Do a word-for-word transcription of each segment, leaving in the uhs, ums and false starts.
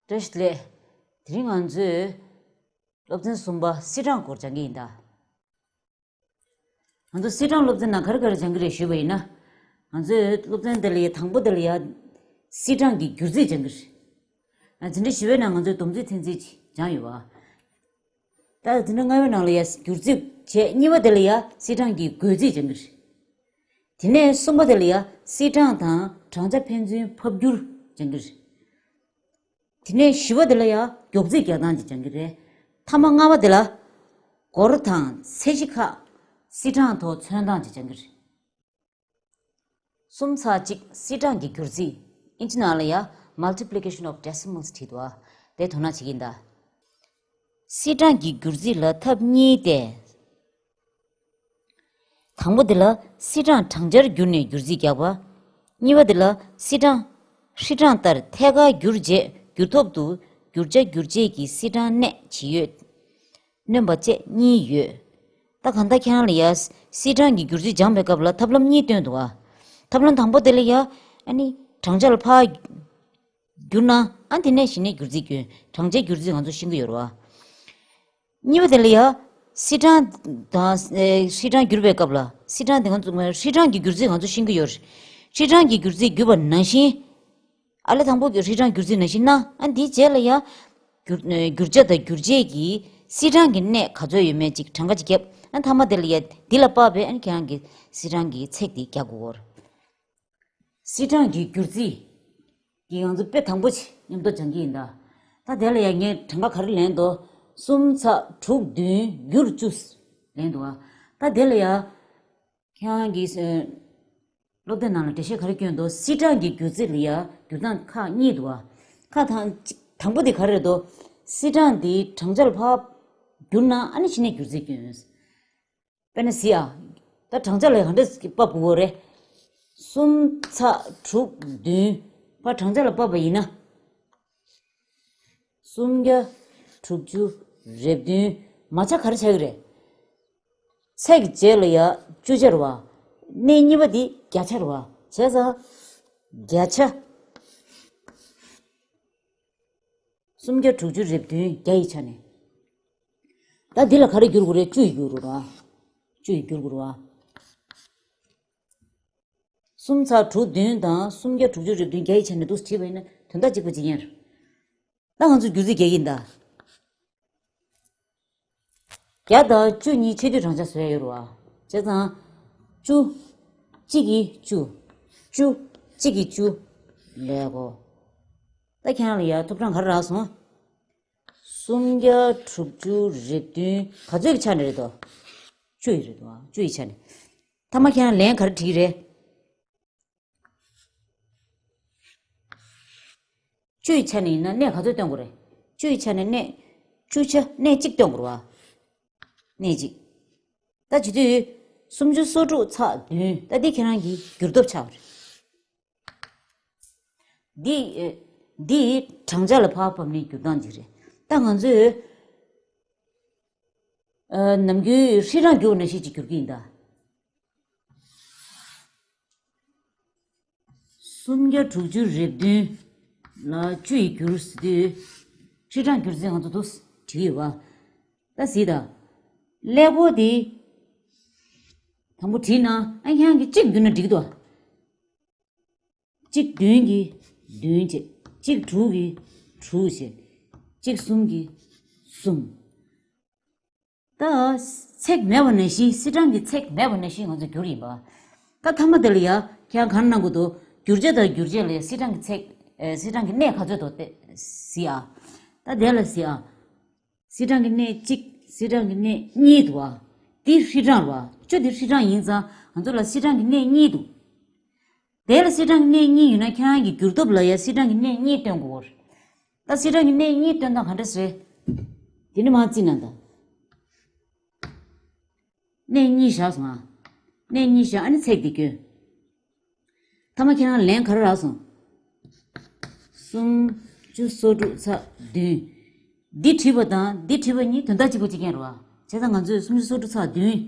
བཀྲ་ཤིས་བདེ་ལེགས། དེ་རིང་ང་ཚོས་སློབ་ཚན་གསུམ་པ་སིལ་གྲངས་སྐོར་སྦྱང་གི་ཡིན་ད། ང་ཚོ་སིལ་གྲངས་སློབ་ཚན་ནང་ག་རེ་ག་རེ་སྦྱང་གི་རེད་ཞུས་པ་ཡིན་ན། ང་ཚོས་སློབ་ཚན་དེ་ལ་ཡ་དང་པོ་དེ་ལ་ཡ་སིལ་གྲངས་ཀྱི་སྒྱུར་རྩིས་སྦྱང་གི་རེད། ཨ་འཛིན་གྲྭ་བཞི་པའི་ནང་ང་ཚོས་སྡོམ་རྩིས་ཚད་འཛིན་སྦྱངས་ཡོད་པ། ད་འཛིན་གྲྭ་ལྔ་པའི་ནང་ལ་ཡ་སྒྱུར་རྩིས་བྱས། གཉིས་པ་དེ་ལ་ཡ་སིལ་གྲངས་ཀྱི་བགོ་རྩིས་སྦྱང་གི་རེད། དེ་ནས་གསུམ་པ་དེ་ལ་ཡ་སིལ་གྲངས་དང་བགྲང་བྱ་ཕན་ཚུན་ཕབ་བསྒྱུར་སྦྱང་གི་རེད། དེ་ནས་བཞི་པ་དེ་ལ་ཡང་མགྱོགས་རྩིས་རྒྱག་སྟངས་ཅིག་སྦྱང་གི་རེད། ཐ་མ་ལྔ་པ་དེ་ལ་སྒོར་དང་ཚད་གཞི་ཁག་སིལ་གྲངས་ཐོག་མཚོན་སྟངས་ཅིག་སྦྱང་གི་རེད། གསུམ་ཚེག་གཅིག་སིལ་གྲངས་ཀྱི་སྒྱུར་རྩིས། ཨིན་ཇི་ནང་ལ་ཡང་multiplication of decimals བྲིས་འདུག་ཨ། དེ་དོ་སྣང་བྱེད་ཀྱི་ཡིན་ད། སིལ་གྲངས་ཀྱི་སྒྱུར་རྩིས་ལ་ཐབས་གཉིས་ཏེ། དང་པོ་དེ་ལ་སིལ་གྲངས་བགྲང་བྱར་བསྒྱུར་ནས་སྒྱུར་རྩིས་རྒྱག་པ། གཉིས་པ་དེ་ལ་སིལ་གྲངས་ཧྲིལ་གྲངས་ལྟར་ཐད་ཀར་བསྒྱུར་རྗེས་བསྒྱུར་ཐོབ་ཏུ་བསྒྱུར་བྱ་བསྒྱུར་བྱེད་ཀྱི་སིལ་གྲངས་གནས་ཇི་ཡོད་སྣོན་པ་བཅས་གཉིས་ཡོད། ད་གང་ལྟར་ཁྱེད་རང་ལ་ཡ་སིལ་གྲངས་ཀྱི་སྒྱུར་རྩིས་སྦྱངས་པའི་སྐབས་ལ་ཐབས་ལམ་གཉིས་སྟོན་འདུག་ཨ། ཐབས་ལམ་དང་པོ་དེ་ལ་ཡ་ཨ་ནི་བགྲང་བྱ་ལ་ཕར་བསྒྱུར་ན། ཨ་དེ་ནས་གཞི་ནས་སྒྱུར་རྩིས་སྐྱོན། བགྲང་བྱའི་སྒྱུར་རྩིས་ང་ཚོ་ཤེས་ཀྱི་ཡོད་རེད་བ། གཉིས་པ་དེ་ལ་ཡ་སིལ་གྲངས་དང་ཨེ་ཧྲིལ་གྲངས་བསྒྱུར་བའི་སྐབས་ལ་སིལ་གྲངས་དེ་ང་ཚོ་ཧྲིལ་གྲངས་ཀྱི་སྒྱུར་རྩིས་ང་ཚོ་ཤེས་ཀྱི་ཡོད་རེད། ཧྲིལ་གྲངས་ཀྱི་སྒྱུར་རྩིས་བསྒྱུར་བ་ནང་བཞིན། ཨ་ལས་དང་པོ་གི་ཧྲིལ་གྲངས་སྒྱུར་རྩིས་ནང་བཞིན་ན། ཨ་འདིའི་རྗེས་ལ་ཡ་བསྒྱུར་ཨེ་བསྒྱུར་བྱ་དང་བསྒྱུར་བྱེད་ཀྱི་སིལ་གྲངས་ཀྱི་གནས་ག་ཚོད་ཡོད་མེད་ཅིག་གྲངས་ཀ་ཅིག་བརྒྱབ། ཨ་མཐའ་མ་དེ་ལ་ཡ་འདི་ལ་དཔག་པའི་ཨ་ནི་ཁྱེད་རང་གི་སིལ་གྲངས་ཀྱི་ཚེག་དེ་རྒྱག་དགོས་ཀྱི་ཡོད་རེད། སིལ་གྲངས་ཀྱི་སྒྱུར་རྩིས་ཀྱི་ང་ཚོ་དཔེ་དང་པོ་ཅིག་མཉམ་དུ་སྦྱང་གི་ཡིན་ད། ད་དེ་ལ་ཡང་ངས་གྲངས་ཀ་ག་རེ་ལེན་འདུག་གསུམ་ཚེག་དྲུག་བདུན་བསྒྱུར་བཅུ་ལེན་འདུག་ཨ། ད་དེ་ལ་ཡང་ཁྱེད་རང་གིས་ཨ་སློབ་དེབ་ནང་ལ་འགྲེལ་བཤད་ག་རེ་བསྐྱོན་འདུག་སིལ་གྲངས་ཀྱི་སྒྱུར་རྩིས་ལ་ཡང་སྒྱུར་སྟངས་ཁག་གཉིས་འདུག་ཨ། ཁག་དང་གཅིག་དང་པོ་དེ་ག་རེ་རེད་འདུག་སིལ་གྲངས་དེ་བགྲང་བྱ་ལ་ཕར་བསྒྱུར་ན་ཨ་ནི་གཞི་ནས་སྒྱུར་རྩིས་སྐྱོན། དཔེར་ན་གཟིགས་ཨ། ད་བགྲང་བྱ་ལ་ག་འདྲས་ཕབ་དགོས་རེད། གསུམ་ཚེག་དྲུག་བདུན། ཕར་བགྲང་བྱ་ལ་ཕབ་པ་ཡིན་ན། སུམ་བརྒྱ་དྲུག་ཅུ་རེ་བདུན། མ་ཆ་ག་རེ་ཆགས་ཀྱི་རེད། ཚེག་རྗེས་ལ་ཡ་བཅུ་ཆ་རེད་བ། གནས་གཉིས་པ་འདི་བརྒྱ་ཆ་རེད་བ། བྱས་ཙང་བརྒྱ་ཆ། སུམ་བརྒྱ་དྲུག་ཅུ་རེ་བདུན་བརྒྱ་ཡི་ཆ་ནས། ད་འདི་ལ་ག་རེ་བསྒྱུར་དགོས་རེད། བཅུ་ཡིས་བསྒྱུར་དགོས་རེད་བ། བཅུ་ཡིས་བསྒྱུར་དགོས་རེད་བ། གསུམ་ཚེག་དྲུག་བདུན་དང་སུམ་བརྒྱ་དྲུག་ཅུ་རེ་བདུན་བརྒྱ་ཡི་ཆ་ནས་འདུག་སེ་བྲིས་པ་ཡིན་ན་དོན་དག་གཅིག་པ་གཅིག་རྐྱང་རེད། ད་ང་ཚོ་སྒྱུར་རྩིས་རྒྱག་གི་ཡིན་ད། བརྒྱ་དང་བཅུ་གཉིས་ཆེ་བསྡུས་བགྲང་བྱ་བཟོ་ཡ་ཡོད་རེད་བ། བྱས་ཙང་། བཅུ། གཅིག་གིས་བཅུ། བཅུ། གཅིག་གིས་བཅུ། ལས་གོ། ད་ཁྱེད་རང་ལ་ཡ་ཐོབ་གྲངས་ག་རེ་རག་སོང་། སུམ་བརྒྱ་དྲུག་ཅུ་རེ་བདུན་ག་ཚོད་ཀྱི་ཆ་ནས་རེད་དོ། བཅུ་ཡི་རེད་དོ། བཅུ་ཡི་ཆ་ནས། ཐ་མ་ཁྱེད་རང་ལན་ག་རེ་བྲིས་རེད། བཅུ་ཡི་ཆ་ནས་ཡིན་ན་གནས་ག་ཚོད་སྟོན་དགོས་རེད། བཅུ་ཡི་ཆ་ནས་གནས། བཅུ་ཆ་གནས་གཅིག་སྟོན་དགོས་རེད་བ། གནས་གཅིག་ད་བྱེད་དུས། སུམ་ཅུ་སོ་དྲུག་ཚེག་བདུན། ད་འདི་ཁྱེད་རང་གི་བསྒྱུར་ཐོབ་ཆགས་པ་རེད། འདི། འདི་བགྲང་བྱ་ལ་ཕར་ཕབ་ནས་བསྒྱུར་སྟངས་ཅིག་རེད། ད་ང་ཚོས། ཨ། ནམ་རྒྱུན་ཧྲིལ་གྲངས་བསྒྱུར་བ་ནང་བཞིན་ཅིག་བསྒྱུར་གྱི་ཡིན་ད། སུམ་བརྒྱ་དྲུག་ཅུ་རེ་བདུན་ལ་བཅུ་ཡིས་བསྒྱུར་ཟེར་དུས། ཧྲིལ་གྲངས་སྒྱུར་ཚད་ང་ཚོ་འདུག་སེ་བྲིས་ཡོད་པ། ད་གཟིགས་དང་། ཀླད་ཀོར་དེ། དང་པོ་བྲིས་ན་ཨ་ཁྱེད་རང་གིས་གཅིག་བསྒྱུར་ན་འགྲིག་གི་འདུག་གཅིག་བདུན་གྱིས་བདུན་བྱས། གཅིག་དྲུག་གིས་དྲུག་བྱས། གཅིག་གསུམ་གྱིས་གསུམ། ད་ཚེག་མེད་པ་ནང་བཞིན། སིལ་གྲངས་ཀྱི་ཚེག་མེད་པ་ནང་བཞིན་ང་ཚོ་བསྒྱུར་ཡིན་པ། ད་ཐ་མ་དེ་ལ་ཡ་ཁྱེད་རང་ག་རེ་གནང་དགོས་འདུག་བསྒྱུར་བྱ་དང་བསྒྱུར་བྱེད་ལ་ཡ་སིལ་གྲངས་ཀྱི་ཚེག་ཨེ། སིལ་གྲངས་ཀྱི་གནས་ག་ཚོད་འདུག་དེ་གཟིགས་ཨ། ད་དེ་ལ་གཟིགས་ཨ། སིལ་གྲངས་ཀྱི་གནས་གཅིག་སིལ་གྲངས་ཀྱི་གནས་གཉིས་འདུག་བ། འདི་ཧྲིལ་གྲངས་རེད་བ། བཅུ་འདི་ཧྲིལ་གྲངས་ཡིན་ཙང་ང་ཚོ་ལ་སིལ་གྲངས་ཀྱི་གནས་གཉིས་འདུག་དེ་ལ་སིལ་གྲངས་ཀྱི་གནས་གཉིས་ཡོད་ན་ཁྱེད་རང་གི་བསྒྱུར་ཐོབ་ལ་ཡ་སིལ་གྲངས་ཀྱི་གནས་གཉིས་སྟོན་དགོས་རེད། ད་སིལ་གྲངས་ཀྱི་གནས་གཉིས་སྟོན་སྟངས་ག་འདྲ་རེད། དེ་ནི་མར་བརྩིས་ན་ད། གནས་གཉིས་བཞག་སོང་ང་། གནས་གཉིས་བཞག་ཨ་ནི་ཚེག་འདི་བསྐྱོན། ཐ་མ་ཁྱེད་རང་ལན་ག་རེ་རག་སོང་། སུམ་ཅུ་སོ་དྲུག་ཚེག་བདུན། འདི་བྲིས་པ་དང་འདི་བྲིས་པ་གཉིས་དོན་དག་གཅིག་པ་གཅིག་རྐྱང་རེད་བ། བྱས་ཙང་ང་ཚོས་སུམ་ཅུ་སོ་དྲུག་ཚེག་བདུན་བྲིས་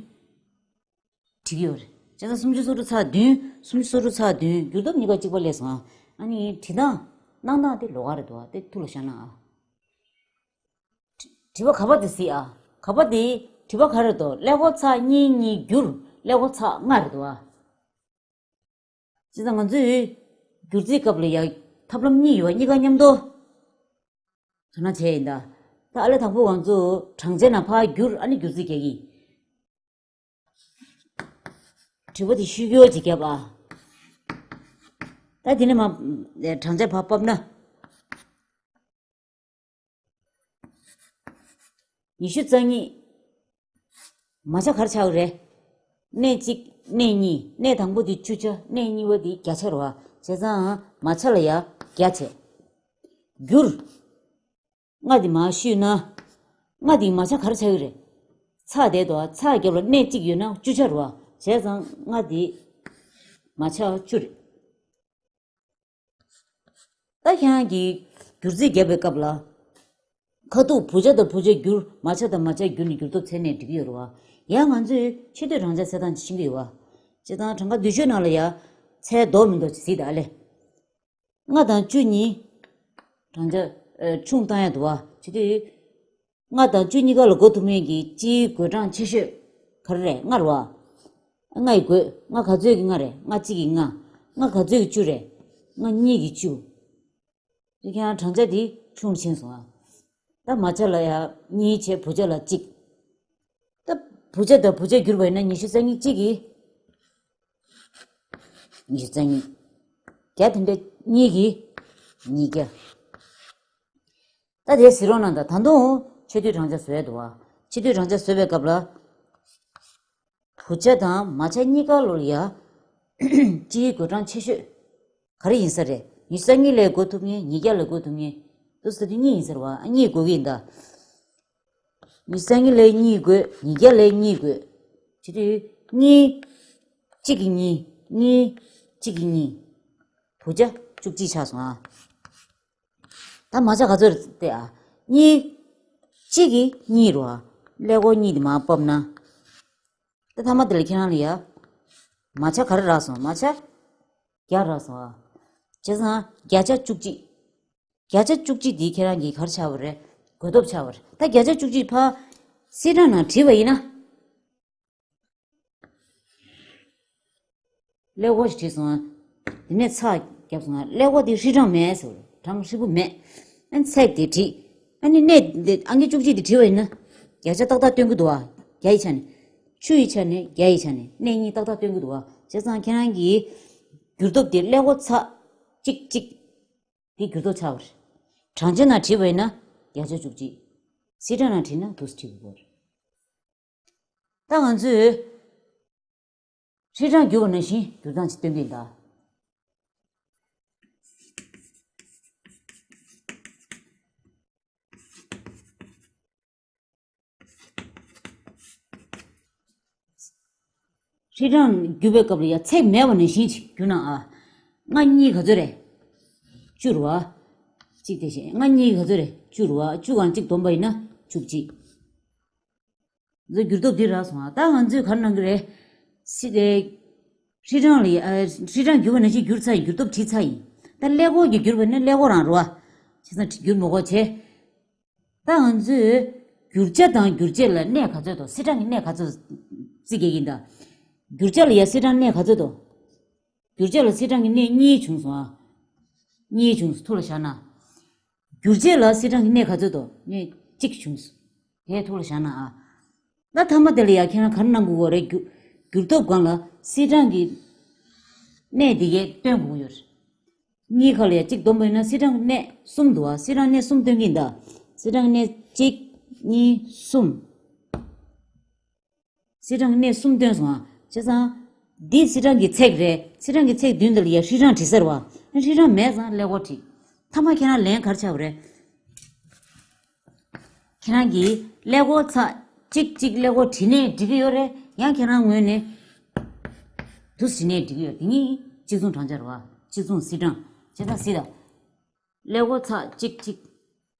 ཀྱི་ཡོད་རེད། བྱས་ཙང་སུམ་ཅུ་སོ་དྲུག་ཚེག་བདུན། སུམ་ཅུ་སོ་དྲུག་ཚེག་བདུན། བསྒྱུར་ཐོབ་གཉིས་ཀ་གཅིག་པ་སླེབས་སོང་ང་། ཨ་ནི་བྲིས་སྟངས། གནང་སྟངས་དེ་ལོགས་ཀ་རེད་འདུག་ཨ། དེ་ཐུགས་ལ་བཞག་གནང་ཨ། དྲི་བ་ག་པ་དེ་གཟིགས་ཨ། ག་པ་དེ་དྲི་བ་ག་རེ་འདུག་ཀླད་ཀོར་ཚེག་གཉིས་གཉིས་བསྒྱུར་ཀླད་ཀོར་ཚེག་ལྔ་རེད་འདུག་ཨ། བྱས་ཙང་ང་ཚོས་སྒྱུར་རྩིས་སྐབས་ལ་ཡ་ཐབས་ལམ་གཉིས་ཡོད་པ། གཉིས་ཀ་མཉམ་དུ་དོ་སྣང་བྱས་ཡིན་ད། ད་ཨ་ལས་དང་པོ་ང་ཚོ་བགྲང་བྱ་ནང་ཕར་བསྒྱུར། ཨ་ནི་སྒྱུར་རྩིས་རྒྱག་གི། དྲི་བ་དེ་ཤོད་རྒྱུ་ཅིག་བརྒྱབ་ཨ། ད་དེ་ནས་མ་བགྲང་བྱ་ཕར་ཕབ་ན། ཉི་ཤུ་རྩ་གཉིས། མ་ཆ་ག་རེ་ཆགས་ཀྱི་རེད། གནས་གཅིག་གནས་གཉིས། གནས་དང་པོ་དེ་བཅུ་ཆ། གནས་གཉིས་པ་དེ་བརྒྱ་ཆ་རེད་བ། བྱས་ཙང་མ་ཆ་ལ་ཡ་བརྒྱ་བྱས། བསྒྱུར། ལྔ་དེ་མར་བཤུས་ན། ལྔ་དེ་མ་ཆ་ག་རེ་ཆགས་ཀྱི་རེད། ཚེག་དེ་དོ་ཚེག་རྒྱབ་ལ་གནས་གཅིག་ཡོད་ན་བཅུ་ཆ་རེད་བ། བྱས་ཙང་ལྔ་དེ་མ་ཆ་བཅུ་རེད། ད་ཁྱེད་རང་གིས་སྒྱུར་རྩིས་བརྒྱབ་པའི་སྐབས་ལ། ཁ་ཐུག་བུ་ཆ་དང་བུ་ཆ་བསྒྱུར། མ་ཆ་དང་མ་ཆ་བསྒྱུར་ནས་སྒྱུར་སྟོབས་འཚོལ་ནས་འགྲིག་གི་ཡོད་རེད་བ། ཡང་ང་ཚོས་ཆེ་བསྟོད་བགྲང་བྱ་འཚོལ་སྟངས་ཤེས་ཀྱི་ཡོད་བ། བྱས་ཙང་གྲངས་ཀ་བསྡུས་ཤོག་ནང་ལ་ཡ་ཚེག་འདུག་མི་འདུག་ཅིག་གཟིགས་དང་ཨ་ལས། ལྔ་དང་བཅུ་གཉིས། བགྲང་བྱ་ཨ་ཆུང་བཏང་ཡ་འདུག་བ། བྱེད་དུས། ལྔ་དང་བཅུ་གཉིས་ཀ་ལ་བགོ་ཐུབ་མཁན་གྱི་སྤྱིའི་བགོད་གྲངས་ཆེ་ཤོས་ག་རེ་རེད། ལྔ་རེད་བ། ལྔ་ཡི་བགོད། ལྔ་ག་ཚོད་ཀྱི་ལྔ་རེད། ལྔ་གཅིག་གི་ལྔ། ལྔ་ག་ཚོད་ཀྱི་བཅུ་རེད། ལྔ་གཉིས་ཀྱི་བཅུ། དེ་ཁྱེད་རང་བགྲང་བྱ་དེ་ཆུང་ཕྱིན་སོང་ཨ། ད་མ་ཆ་ལ་ཡ་གཉིས་བྱས། བུ་ཆ་ལ་གཅིག་ད་བུ་ཆ་དང་བུ་ཆ་བསྒྱུར་བ་ཡིན་ན་ཉི་ཤུ་རྩ་གཉིས་གཅིག་གིས། ཉི་ཤུ་རྩ་གཉིས། བརྒྱ་དེ་འདྲ་གཉིས་ཀྱིས་ཉིས་བརྒྱ། ད་དེ་གཟིགས་རོགས་གནང་དང་། ད་དུང་ཆེ་བསྟོད་བགྲང་བྱ་བཟོ་ཡ་འདུག་བ། ཆེ་བསྟོད་བགྲང་བྱ་བཟོ་བའི་སྐབས་ལ། བུ་ཆ་དང་མ་ཆ་གཉིས་ཀ་ལོ་ལ་ཡ། སྤྱིའི་བགོད་གྲངས་ཆེ་ཤོས་ག་རེ་ཡིན་ས་རེད། ཉི་ཤུ་རྩ་གཉིས་ལས་བགོ་ཐུབ་མཁན། ཉིས་བརྒྱ་ལས་བགོ་ཐུབ་མཁན། འདུག་ཟེར་དུས་གཉིས་ཡིན་ཟེར་བ། གཉིས་བགོ་གི་ཡིན་ད། ཉི་ཤུ་རྩ་གཉིས་ལས་གཉིས་བགོས། ཉིས་བརྒྱ་ལས་གཉིས་བགོས། བྱེད་དུས་གཉིས། གཅིག་གིས་གཉིས། གཉིས། གཅིག་གིས་གཉིས། བུ་ཆ་བཅུ་གཅིག་ཆགས་སོང་ཨ། ད་མ་ཆ་ག་ཚོད་རེད་དེ་ཨ། གཉིས། གཅིག་གིས་གཉིས་རེད་བ། ཀླད་ཀོར་གཉིས་དེ་མར་ཕབ་ན། ད་མཐའ་མ་དེ་ལ་ཁྱེད་རང་ལ་ཡ། མ་ཆ་ག་རེ་རག་སོང་། མ་ཆ་བརྒྱ་རག་སོང་ཨ། བྱས་ཙང་བརྒྱ་ཆ་བཅུ་གཅིག་བརྒྱ་ཆ་བཅུ་གཅིག་འདི་ཁྱེད་རང་གིས་ག་རེ་ཆགས་པ་རེད། བགོ་སྟོབས་ཆགས་པ་རེད། ད་བརྒྱ་ཆ་བཅུ་གཅིག་ཕར་སིལ་གྲངས་ནང་བྲིས་པ་ཡིན་ན། ཀླད་ཀོར་ཞིག་བྲིས་སོང་ཨ། དེ་ནས་ཚེག་བརྒྱབ་སོང་ཨ། ཀླད་ཀོར་དེ་ཧྲིལ་གྲངས་མེད་ཟེར། གྲངས་ཧྲིལ་པོ་མེད། ཨ་ནི་ཚེག་དེ་བྲིས། ཨ་ནི་གནས་དེ་ཨང་ཀི་བཅུ་གཅིག་དེ་བྲིས་པ་ཡིན་ན། བརྒྱ་ཆ་ཏག་ཏག་སྟོན་གྱི་འདུག་བ། བརྒྱ་ཡི་ཆ་ནས། བཅུ་ཡི་ཆ་ནས། བརྒྱ་ཡི་ཆ་ནས། གནས་གཉིས་ཏག་ཏག་སྟོན་གྱི་འདུག་བ། བྱས་ཙང་ཁྱེད་རང་གིས་བསྒྱུར་སྟོབས་དེ་ཀླད་ཀོར་ཚེག་གཅིག་གཅིག་དེ་བསྒྱུར་སྟོབས་ཆགས་པ་རེད། བགྲང་བྱ་ནང་བྲིས་པ་ཡིན་ན་བརྒྱ་ཆ་བཅུ་གཅིག་སིལ་གྲངས་ནང་བྲིས་ན་འདུག་སེ་བྲིས་དགོས་རེད། ད་ང་ཚོས་ཧྲིལ་གྲངས་བསྒྱུར་བ་ནང་བཞིན་བསྒྱུར་སྟངས་ཅིག་སྟོན་གྱི་ཡིན་ད། ཧྲིལ་གྲངས་བསྒྱུར་བའི་སྐབས་ལ་ཡ་ཚེག་མེད་པ་ནང་བཞིན་ཅིག་བསྒྱུར་ན་ཨ། ལྔ་གཉིས་ག་ཚོད་རེད། བཅུ་རེད་བ། གཅིག་དེ་བཞིན་ལྔ་གཉིས་ག་ཚོད་རེད། བཅུ་རེད་བ། བཅུ་གང་གཅིག་བསྡོམས་པ་ཡིན་ན་བཅུ་གཅིག་ང་ཚོ་འགྱུར་སྟོབས་འདི་རག་སོང་ཨ། ད་ང་ཚོས་ག་རེ་གནང་གི་རེད། སི་རེད། ཧྲིལ་གྲངས་ལ་ཡ། ཨ། ཧྲིལ་གྲངས་བསྒྱུར་བ་ནང་བཞིན་བསྒྱུར་ཚར་ཡིན། འགྱུར་སྟོབས་བྲིས་ཚར་ཡིན། ད་ཀླད་ཀོར་གྱིས་བསྒྱུར་བ་ནི་ཀླད་ཀོར་རང་རེད་བ། བྱས་ཙང་བསྒྱུར་མི་དགོས་བྱས། ད་ང་ཚོས་བསྒྱུར་བྱ་དང་བསྒྱུར་བྱེད་ལ་གནས་ག་ཚོད་འདུག་སིལ་གྲངས་ཀྱི་གནས་ག་ཚོད་རྩིས་རྒྱག་གི་ཡིན་ད། བསྒྱུར་བྱ་ལ་ཡ་སིལ་གྲངས་གནས་ག་ཚོད་འདུག་བསྒྱུར་བྱ་ལ་སིལ་གྲངས་ཀྱི་གནས་གཉིས་བྱུང་སོང་ཨ། གཉིས་བྱུང་སོང་། ཐུགས་ལ་བཞག་ན། བསྒྱུར་བྱེད་ལ་སིལ་གྲངས་ཀྱི་གནས་ག་ཚོད་འདུག་གནས་གཅིག་བྱུང་སོང་། དེ་ཐུགས་ལ་བཞག་ན་ཨ། ད་མཐའ་མ་དེ་ལ་ཡ་ཁྱེད་རང་ག་རེ་གནང་དགོས་ཀྱི་རེད། བསྒྱུར་བསྒྱུར་སྟོབས་སྒང་ལ་སིལ་གྲངས་ཀྱི་གནས་དེ་གས་སྟོན་དགོས་ཀྱི་ཡོད་རེད། གཉིས་ཁ་ལ་ཡ་གཅིག་བསྡོམས་པ་ཡིན་ན་སིལ་གྲངས་གནས་གསུམ་འདུག་བ། སིལ་གྲངས་གནས་གསུམ་སྟོན་གྱི་ཡིན་ད། སིལ་གྲངས་གནས་གཅིག་གཉིས་གསུམ། སིལ་གྲངས་གནས་གསུམ་སྟོན་སོང་ཨ། བྱས་ཙང་། འདི་སིལ་གྲངས་ཀྱི་ཚེག་རེད། སིལ་གྲངས་ཀྱི་ཚེག་མདུན་དེ་ལ་ཡ་ཧྲིལ་གྲངས་བྲིས་ཚར་བ། ཧྲིལ་གྲངས་མེད་ཙང་ཀླད་ཀོར་བྲིས། མཐའ་མ་ཁྱེད་རང་ལན་ག་རེ་ཆགས་པ་རེད། ཁྱེད་རང་གིས་ཀླད་ཀོར་ཚེག་གཅིག་གཅིག་ཀླད་ཀོར་བྲིས་ནའི་འགྲིག་གི་ཡོད་རེད། ཡང་ཁྱེད་རང་ངོས་ནས་འདུག་སེ་བྲིས་ནའི་འགྲིག་གི་ཡོད། དེ་གཉིས་གཅིག་མཚུངས་བགྲང་བྱ་རེད་བ། གཅིག་མཚུངས་སིལ་གྲངས། བྱས་ཙང་གཟིགས་དང་། ཀླད་ཀོར་ཚེག་གཅིག་གཅིག་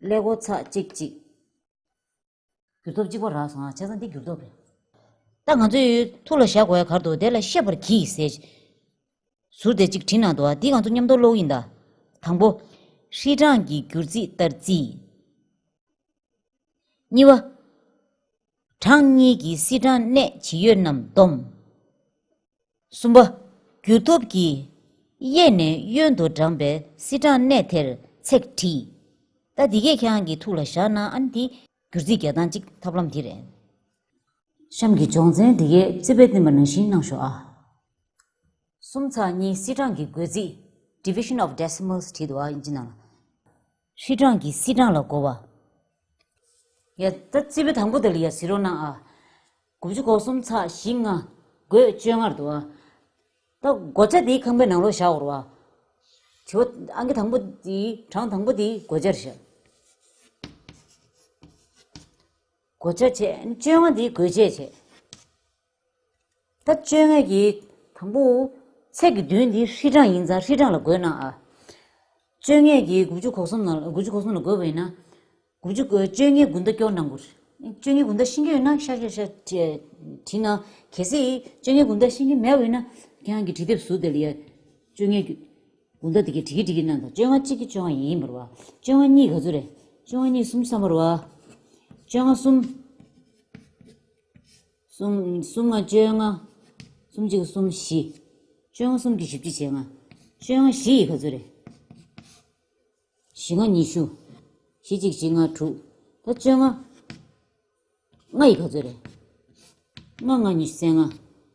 ཀླད་ཀོར་ཚེག་གཅིག་གཅིག་འགྱུར་སྟོབས་གཅིག་པ་རག་སོང་ཨ། བྱས་ཙང་འདི་འགྱུར་སྟོབས་རེད། ད་ང་ཚོས་ཐུགས་ལ་བཞག་དགོས་ཡ་ག་རེ་འདུག་དེ་ལ་ཤེས་པར་གྱིས་ཟེར། ཟུར་དེ་གཅིག་བྲིས་གནང་འདུག་ཨ། འདི་ང་ཚོ་མཉམ་དུ་ཀློག་གི་ཡིན་ད། དང་པོ། ཧྲིལ་གྲངས་ཀྱི་བསྒྱུར་རྩིས་ལྟར་རྩིས། གཉིས་པ། གྲངས་གཉིས་ཀྱི་སིལ་གྲངས་གནས་ཇི་ཡོད་རྣམས་བསྡོམས། གསུམ་པ། བསྒྱུར་ཐོབ་ཀྱི་གཡས་ནས་གཡོན་དུ་བགྲངས་པའི་སིལ་གྲངས་གནས་དེར་ཚེག་བྲིས། ད་འདི་གས་ཁྱེད་རང་གི་ཐུགས་ལ་བཞག་ན་ཨ་ནི་འདི་བསྒྱུར་རྩིས་རྒྱག་སྟངས་གཅིག་ཐབས་ལམ་འདི་རེད། གཤམ་གྱི་སྦྱོང་ཚན་འདི་གས་རྩིས་དཔེ་བསྟན་པ་ནང་བཞིན་གནང་ཤོག་ཨ། གསུམ་ཚེག་གཉིས་སིལ་གྲངས་ཀྱི་བགོ་རྩིས། Division of decimals བྲིས་འདུག་ཨ་ཨིན་ཇི་ནང་ལ། ཧྲིལ་གྲངས་ཀྱི་སིལ་གྲངས་ལ་བགོ་བ། ཡ་ད་རྩིས་དཔེ་དང་པོ་དེ་ལ་ཡ་གཟིགས་རོགས་གནང་ཨ། དགུ་བཅུ་གོ་གསུམ་ཚེག་བཞི་ལྔ། བགོས་བཅོ་ལྔ་རེད་འདུག་ཨ། ད་བགོ་བྱ་དེའི་ཁང་པའི་ནང་ལོགས་བཞག་དགོས་རེད་བ། དྲི་བ་ཨང་ཀི་དང་པོ་དེའི་གྲངས་དང་པོ་དེའི་བགོ་བྱ་རེད་ཤག་བགོ་བྱ་བྱས། བཅོ་ལྔ་དེའི་བགོ་བྱ་བྱས། ད་བཅོ་ལྔ་གི་དང་པོ་ཚེག་གི་མདུན་འདི་ཧྲིལ་གྲངས་ཡིན་ཙང་ཧྲིལ་གྲངས་ལ་བགོས་གནང་ཨ། བཅོ་ལྔ་གི་དགུ་བཅུ་གོ་གསུམ་ནང་དགུ་བཅུ་གོ་གསུམ་ལ་བགོས་པ་ཡིན་ན། དགུ་བཅུ་གོ་བཅོ་ལྔའི་དགུང་ཟླ་སྐྱོར་གནང་དགོས། བཅོ་ལྔའི་དགུང་ཟླ་ཤེས་ཀྱི་ཡོད་ན་ཤག་ཤག་ཤག་བྲིས་གནང་། གལ་སྲིད་བཅོ་ལྔའི་དགུང་ཟླ་ཤེས་ཀྱི་མེད་པ་ཡིན་ན་ཁྱེད་རང་གི་བྲིས་དེབ་ཟུར་དེ་ལ་ཡ། བཅོ་ལྔའི་དགུང་ཟླ་དེ་གའི་བྲིས་ཀྱི་བྲིས་ཀྱི་གནང་དང་། བཅོ་ལྔ་གཅིག་གི་བཅོ་ལྔ་ཡིན་པ་རེད་བ། བཅོ་ལྔ་གཉིས་ག་ཚོད་རེད། བཅོ་ལྔ་གཉིས་སུམ་ཅུ་ཐམ་པ་རེད་བ། བཅོ་ལྔ་གསུམ། གསུམ་གསུམ་ལྔ་བཅོ་ལྔ། གསུམ་གཅིག་གསུམ་བཞི། བཅོ་ལྔ་གསུམ་གྱིས་བཞི་བཅུ་ཞེ་ལྔ། བཅོ་ལྔ་བཞི་ཡིས་ག་ཚོད་རེད། བཞི་ལྔ་ཉི་ཤུ། བཞི་གཅིག་བཞི་ལྔ་དྲུག་ད་བཅོ་ལྔ། ལྔ་ཡིས་ག་ཚོད་རེད། ལྔ་ལྔ་ཉི་ཤུ་རྩ་ལྔ།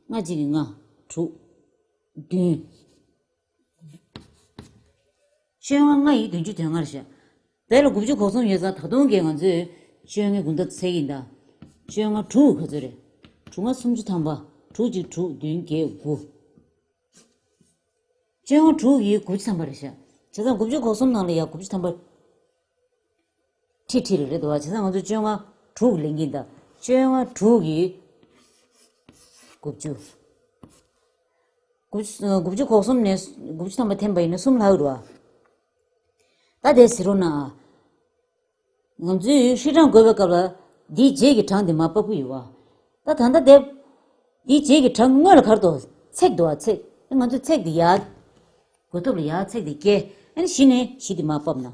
ལྔ་གཅིག་གིས་ལྔ། དྲུག་བདུན། བཅོ་ལྔ་ལྔ་ཡིས་བདུན་ཅུ་དོན་ལྔ་རེད་ཤག་དེ་ལ་དགུ་བཅུ་གོ་གསུམ་ཡོད་ཙང་ད་དུང་གི་ང་ཚོས་བཅོ་ལྔའི་དགུང་ཟླ་ཚེག་ཡིན་ད། བཅོ་ལྔ་དྲུག་ག་ཚོད་རེད། དྲུག་ལྔ་སུམ་ཅུ་ཐམ་པ། དྲུག་གཅིག་དྲུག་བདུན་བརྒྱད་དགུ། བཅོ་ལྔ་དྲུག་གིས་དགུ་བཅུ་ཐམ་པ་རེད་ཤག་བྱས་ཙང་དགུ་བཅུ་གོ་གསུམ་ནང་ལ་ཡ་དགུ་བཅུ་ཐམ་པ། ཁྲི་ཁྲི་རེ་རེད་འདུག་བ། བྱས་ཙང་ང་ཚོ་བཅོ་ལྔ་དྲུག་ལེན་གྱིན་གདའ། བཅོ་ལྔ་དྲུག་གིས་དགུ་བཅུ། དགུ་བཅུ་དགུ་བཅུ་གོ་གསུམ་ནས་དགུ་བཅུ་ཐམ་པ་འཐེན་པ་ཡིན་ན་གསུམ་ལྷག་རེད་བ། ད་དེ་ཟེར་རོགས་གནང་ཨ། ང་ཚོས་ཧྲིལ་གྲངས་བགོས་པའི་སྐབས་ལ་འདིའི་རྗེས་ཀྱི་གྲངས་དེ་མར་ཕབ་ཀྱི་ཡོད་བ། ད་ད་ལྟ་དེ། འདིའི་རྗེས་ཀྱི་གྲངས་ཀྱི་སྔོན་ལ་ག་རེ་འདུག་ཚེག་འདུག་བ། ཚེག་ང་ཚོས་ཚེག་དེ་ཡར། བགོ་ཐོབ་ལ་ཡར་ཚེག་དེ་བཀལ། ཨ་ནི་གཞི་ནས་གཞི་དེ་མར་ཕབ་ན།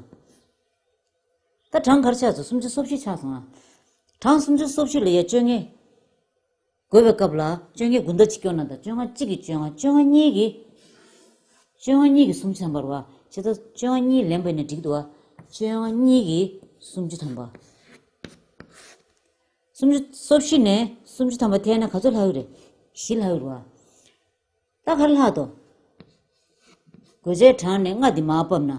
ད་གྲངས་ག་རེ་ཆགས་སོང་། སུམ་ཅུ་སོ་བཞི་ཆགས་སོང་ཨ། གྲངས་སུམ་ཅུ་སོ་བཞི་ལ་ཡ་བཅོ་ལྔ། བགོས་པའི་སྐབས་ལ་བཅོ་ལྔའི་དགུང་ཟླ་གཅིག་སྐྱོར་ན་ད་བཅོ་ལྔ་གཅིག་གིས་བཅོ་ལྔ། བཅོ་ལྔ་གཉིས་ཀྱིས། བཅོ་ལྔ་གཉིས་ཀྱིས་སུམ་ཅུ་ཐམ་པ་རེད་བ། བྱས་ཙང་བཅོ་ལྔ་གཉིས་ལེན་པ་ཡིན་ན་འགྲིག་འདུག་བ། བཅོ་ལྔ་གཉིས་ཀྱིས་སུམ་ཅུ་ཐམ་པ། སུམ་ཅུ་སོ་བཞི་ནས་སུམ་ཅུ་ཐམ་པ་འཐེན་ན་ག་ཚོད་ལྷག་གི་རེད། བཞི་ལྷག་གི་རེད་བ། ད་ག་རེ་ལྷག་འདུག་བགོ་བྱའི་གྲངས་ནས་ལྔ་འདི་མར་ཕབ་ན།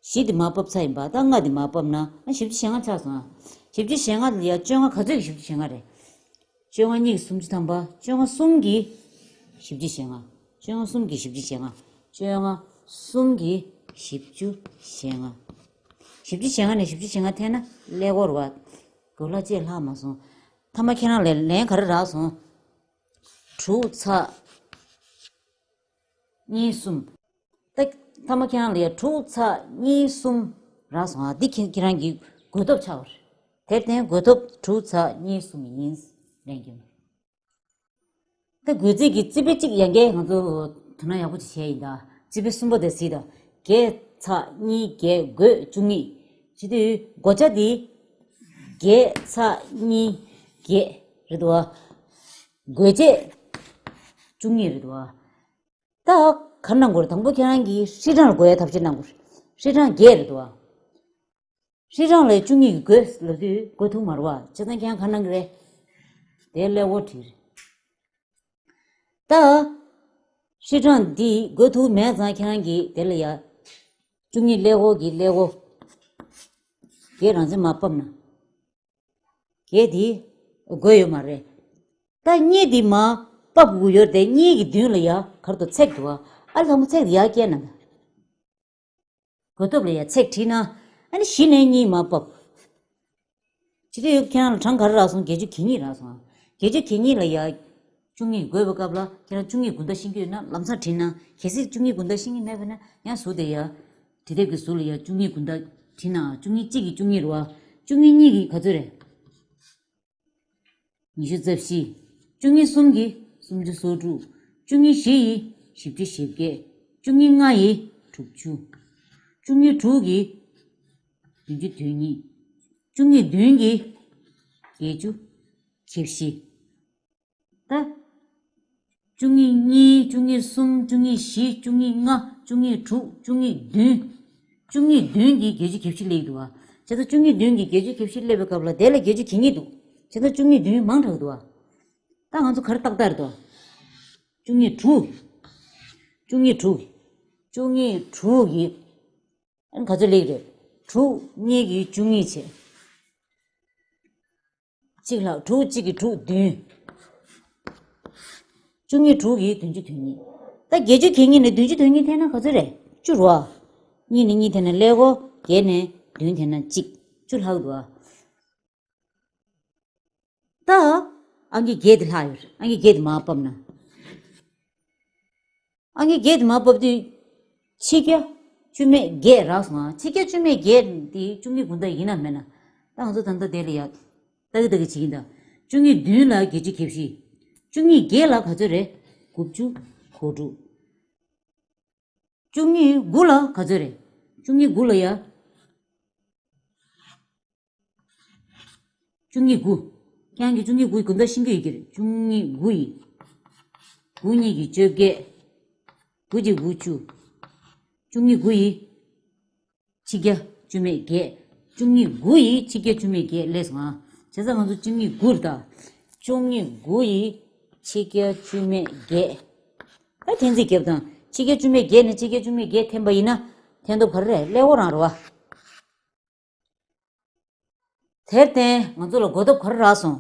བཞི་འདི་མར་ཕབ་ཚར་ཡིན་པ། ད་ལྔ་འདི་མར་ཕབ་ན་ཨ་བཞི་བཅུ་ཞེ་ལྔ་ཆགས་སོང་ཨ། བཞི་བཅུ་ཞེ་ལྔ་ལ་ཡ་བཅོ་ལྔ་ག་ཚོད་ཀྱིས་བཞི་བཅུ་ཞེ་ལྔ་རེད། བཅོ་ལྔ་གཉིས་ཀྱིས་སུམ་ཅུ་ཐམ་པ། བཅོ་ལྔ་གསུམ་གྱིས་བཞི་བཅུ་ཞེ་ལྔ། བཅོ་ལྔ་གསུམ་གྱིས་བཞི་བཅུ་ཞེ་ལྔ། བཅོ་ལྔ་གསུམ་གྱིས་བཞི་བཅུ་ཞེ་ལྔ། བཞི་བཅུ་ཞེ་ལྔ་ནས་བཞི་བཅུ་ཞེ་ལྔ་འཐེན་ན་ཀླད་ཀོར་བ། གོ་ལ་བཅས་ལྷག་མ་སོང་། ཐ་མ་ཁྱེད་རང་ལ་ལན་ག་རེ་རག་སོང་། དྲུག་ཚེག་གཉིས་གསུམ། ད་ཐ་མ་ཁྱེད་རང་ལ་ཡ་དྲུག་ཚེག་གཉིས་གསུམ་རག་སོང་ཨ། འདི་ཁྱེད་ཁྱེད་རང་གི་བགོས་ཐོབ་ཆགས་པ་རེད། དེར་བརྟེན་བགོས་ཐོབ་དྲུག་ཚེག་གཉིས་གསུམ་ཡིན། ལན་རྒྱུ་མ། ད་བགོས་རྩིས་ཀྱི་རྩིས་དཔེ་གཅིག་ཡང་བསྐྱར་ང་ཚོ་དོ་སྣང་ཡག་པོ་ཅིག་བྱས་ཡིན་ད། རྩིས་དཔེ་གསུམ་པ་དེ་གཟིགས་དང་། བརྒྱད་ཚེག་གཉིས་བརྒྱད་བགོས་བཅུ་གཉིས། བྱེད་དུས་བགོ་བྱ་འདི། བརྒྱད་ཚེག་གཉིས་བརྒྱད་རེད་འདུག་བ། བགོ་བྱ་བཅུ་གཉིས་རེད་འདུག་བ། ད་ག་རེ་གནང་དགོས་རེད། དང་པོ་ཁྱེད་རང་གིས་ཧྲིལ་གྲངས་ལ་བགོ་ཡའི་ཐབས་ཤེས་གནང་དགོས་རེད། ཧྲིལ་གྲངས་བརྒྱད་རེད་འདུག་བ། ཧྲིལ་གྲངས་ལ་བཅུ་གཉིས་ཀྱིས་བགོས་ལབ་དུས་བགོ་ཐུབ་མ་རེད་བ། བྱས་ཙང་ཁྱེད་རང་ག་རེ་གནང་གི་རེད། དེ་ཀླད་ཀོར་བྲིས་རེད། ད་ཧྲིལ་གྲངས་འདི་བགོ་ཐུབ་མེད་ཙང་ཁྱེད་རང་གིས་དེ་ལ་ཡ། བཅུ་གཉིས་ཀླད་ཀོར་གྱི་ཀླད་ཀོར། བརྒྱད་རང་བཙན་མར་ཕབ་ན། བརྒྱད་འདི་བགོས་ཡོད་མ་རེད། ད་གཉིས་འདི་མར་ཕབ་དགོས་ཡོད་རེད་དེ། གཉིས་ཀྱི་མདུན་ལ་ཡ་ག་རེ་འདུག་ཚེག་འདུག་བ། ཨ་ལ་དང་པོ་ཚེག་འདི་ཡར་བཀལ་ན་ད། བགོ་ཐོབ་ལ་ཡ་ཚེག་བྲིས་ན། ཨ་ནི་གཞི་ནས་གཉིས་མར་ཕབ། ཇི་ལྟར་ཡོད་ཁྱེད་རང་ལ་གྲངས་ག་རེ་རག་སོང་། བརྒྱད་ཅུ་གྱ་གཉིས་རག་སོང་ཨ། བརྒྱད་ཅུ་གྱ་གཉིས་ལ་ཡ། བཅུ་གཉིས་བགོས་པའི་སྐབས་ལ་ཁྱེད་རང་བཅུ་གཉིས་དགུང་ཟླ་ཤེས་ཀྱི་ཡོད་ན་ལམ་སང་བྲིས་ན། གལ་སྲིད་བཅུ་གཉིས་དགུང་ཟླ་ཤེས་ཀྱི་མེད་པ་ན་ཡང་ཟུར་དེ་ཡ། བྲིས་དེབ་ཀྱི་ཟུར་ལ་ཡ་བཅུ་གཉིས་དགུང་ཟླ་བྲིས་ན། བཅུ་གཉིས་གཅིག་གིས་བཅུ་གཉིས་རེད་བ། བཅུ་གཉིས་གཉིས་ཀྱིས་ག་ཚོད་རེད། ཉི་ཤུ་རྩ་བཞི། བཅུ་གཉིས་གསུམ་གྱིས་སུམ་ཅུ་སོ་དྲུག་བཅུ་གཉིས་བཞི་ཡིས་བཞི་བཅུ་ཞེ་བརྒྱད། བཅུ་གཉིས་ལྔ་ཡིས་དྲུག་ཅུ། བཅུ་གཉིས་དྲུག་གིས་བདུན་ཅུ་དོན་གཉིས། བཅུ་གཉིས་བདུན་གྱིས་བརྒྱད་ཅུ་གྱ་བཞི། ད། བཅུ་གཉིས་གཉིས། བཅུ་གཉིས་གསུམ། བཅུ་གཉིས་བཞི། བཅུ་གཉིས་ལྔ། བཅུ་གཉིས་དྲུག། བཅུ་གཉིས་བདུན། བཅུ་གཉིས་བདུན་གྱིས་བརྒྱད་ཅུ་གྱ་བཞི་སླེབས་འདུག་བ། བྱས་ཙང་བཅུ་གཉིས་བདུན་གྱིས་བརྒྱད་ཅུ་གྱ་བཞི་སླེབས་པའི་སྐབས་ལ་དེ་ལ་བརྒྱད་ཅུ་གྱ་གཉིས་འདུག་བྱས་ཙང་བཅུ་གཉིས་བདུན་མང་དྲགས་འདུག་བ། ད་ང་ཚོ་ག་རེ་ཏག་ཏག་རེད་དོ། བཅུ་གཉིས་དྲུག་བཅུ་གཉིས་དྲུག་བཅུ་གཉིས་དྲུག་གིས། ཨ་ནི་ག་ཚོད་སླེབས་རེད། དྲུག་གཉིས་ཀྱིས་བཅུ་གཉིས་བྱས། གཅིག་ལྷག་དྲུག་གཅིག་གིས་དྲུག་བདུན། བཅུ་གཉིས་དྲུག་གིས་བདུན་ཅུ་དོན་གཉིས། ད་བརྒྱད་ཅུ་གྱ་གཉིས་ནས་བདུན་ཅུ་དོན་གཉིས་ཐེན་ན་ག་ཚོད་རེད། བཅུ་རེད་བ། གཉིས་ནས་གཉིས་ཐེན་ན་ཀླད་ཀོར། བརྒྱད་ནས་བདུན་ཐེན་ན་གཅིག་བཅུ་ལྷག་འདུག་བ། ད། ཨང་ཀི་བརྒྱད་དེ་ལྷག་ཡོད་རེད། ཨང་ཀི་བརྒྱད་དེ་མར་ཕབ་ན། ཨང་ཀི་བརྒྱད་དེ་མར་ཕབ་དུས། ཆིག་བརྒྱ་བཅུ་མེད་བརྒྱད་རག་སོང་ང་། ཆིག་བརྒྱ་བཅུ་མེད་བརྒྱད་དེ་བཅུ་གཉིས་དགུ་ཟླ་ཡིན་ན་མེད་ན། ད་ང་ཚོ་ད་ལྟ་དེ་ལ་ཡ། ཏག་ཏག་བྱེད་ཀྱིན་གདའ། བཅུ་གཉིས་བདུན་ལ་བརྒྱད་ཅུ་གྱ་བཞི། བཅུ་གཉིས་བརྒྱད་ལ་ག་ཚོད་རེད། དགུ་བཅུ་གོ་དྲུག་བཅུ་གཉིས་དགུ་ལ་ག་ཚོད་རེད། བཅུ་གཉིས་དགུ་ལ་ཡ། བཅུ་གཉིས་དགུ། ཁྱེད་རང་གིས་བཅུ་གཉིས་དགུ་ཡི་དགུ་ཟླ་ཤེས་ཀྱི་ཡོད་ཀྱི་རེད། བཅུ་གཉིས་དགུ་ཡི། དགུ་གཉིས་ཀྱི་བཅོ་བརྒྱད། དགུ་གཅིག་དགུ་བཅུ། བཅུ་གཉིས་དགུ་ཡི། ཆིག་བརྒྱ་བཅུ་མེད་བརྒྱད། བཅུ་གཉིས་དགུ་ཡི་ཆིག་བརྒྱ་བཅུ་མེད་བརྒྱད་སླེབས་སོང་ང་། བྱས་ཙང་ང་ཚོ་བཅུ་གཉིས་དགུ་རེད་ད། བཅུ་གཉིས་དགུ་ཡི་ཆིག་བརྒྱ་བཅུ་མེད་བརྒྱད། ཨ་འཐེན་རྩིས་རྒྱབ་དང་། ཆིག་བརྒྱ་བཅུ་མེད་བརྒྱད་ནས་ཆིག་བརྒྱ་བཅུ་མེད་བརྒྱད་འཐེན་པ་ཡིན་ན། འཐེན་ཐོབ་ག་རེ་རེད། ཀླད་ཀོར་རང་རེད་བ། དེར་བརྟེན་ང་ཚོ་ལ་བགོ་ཐོབ་ག་རེ་རག་སོང་།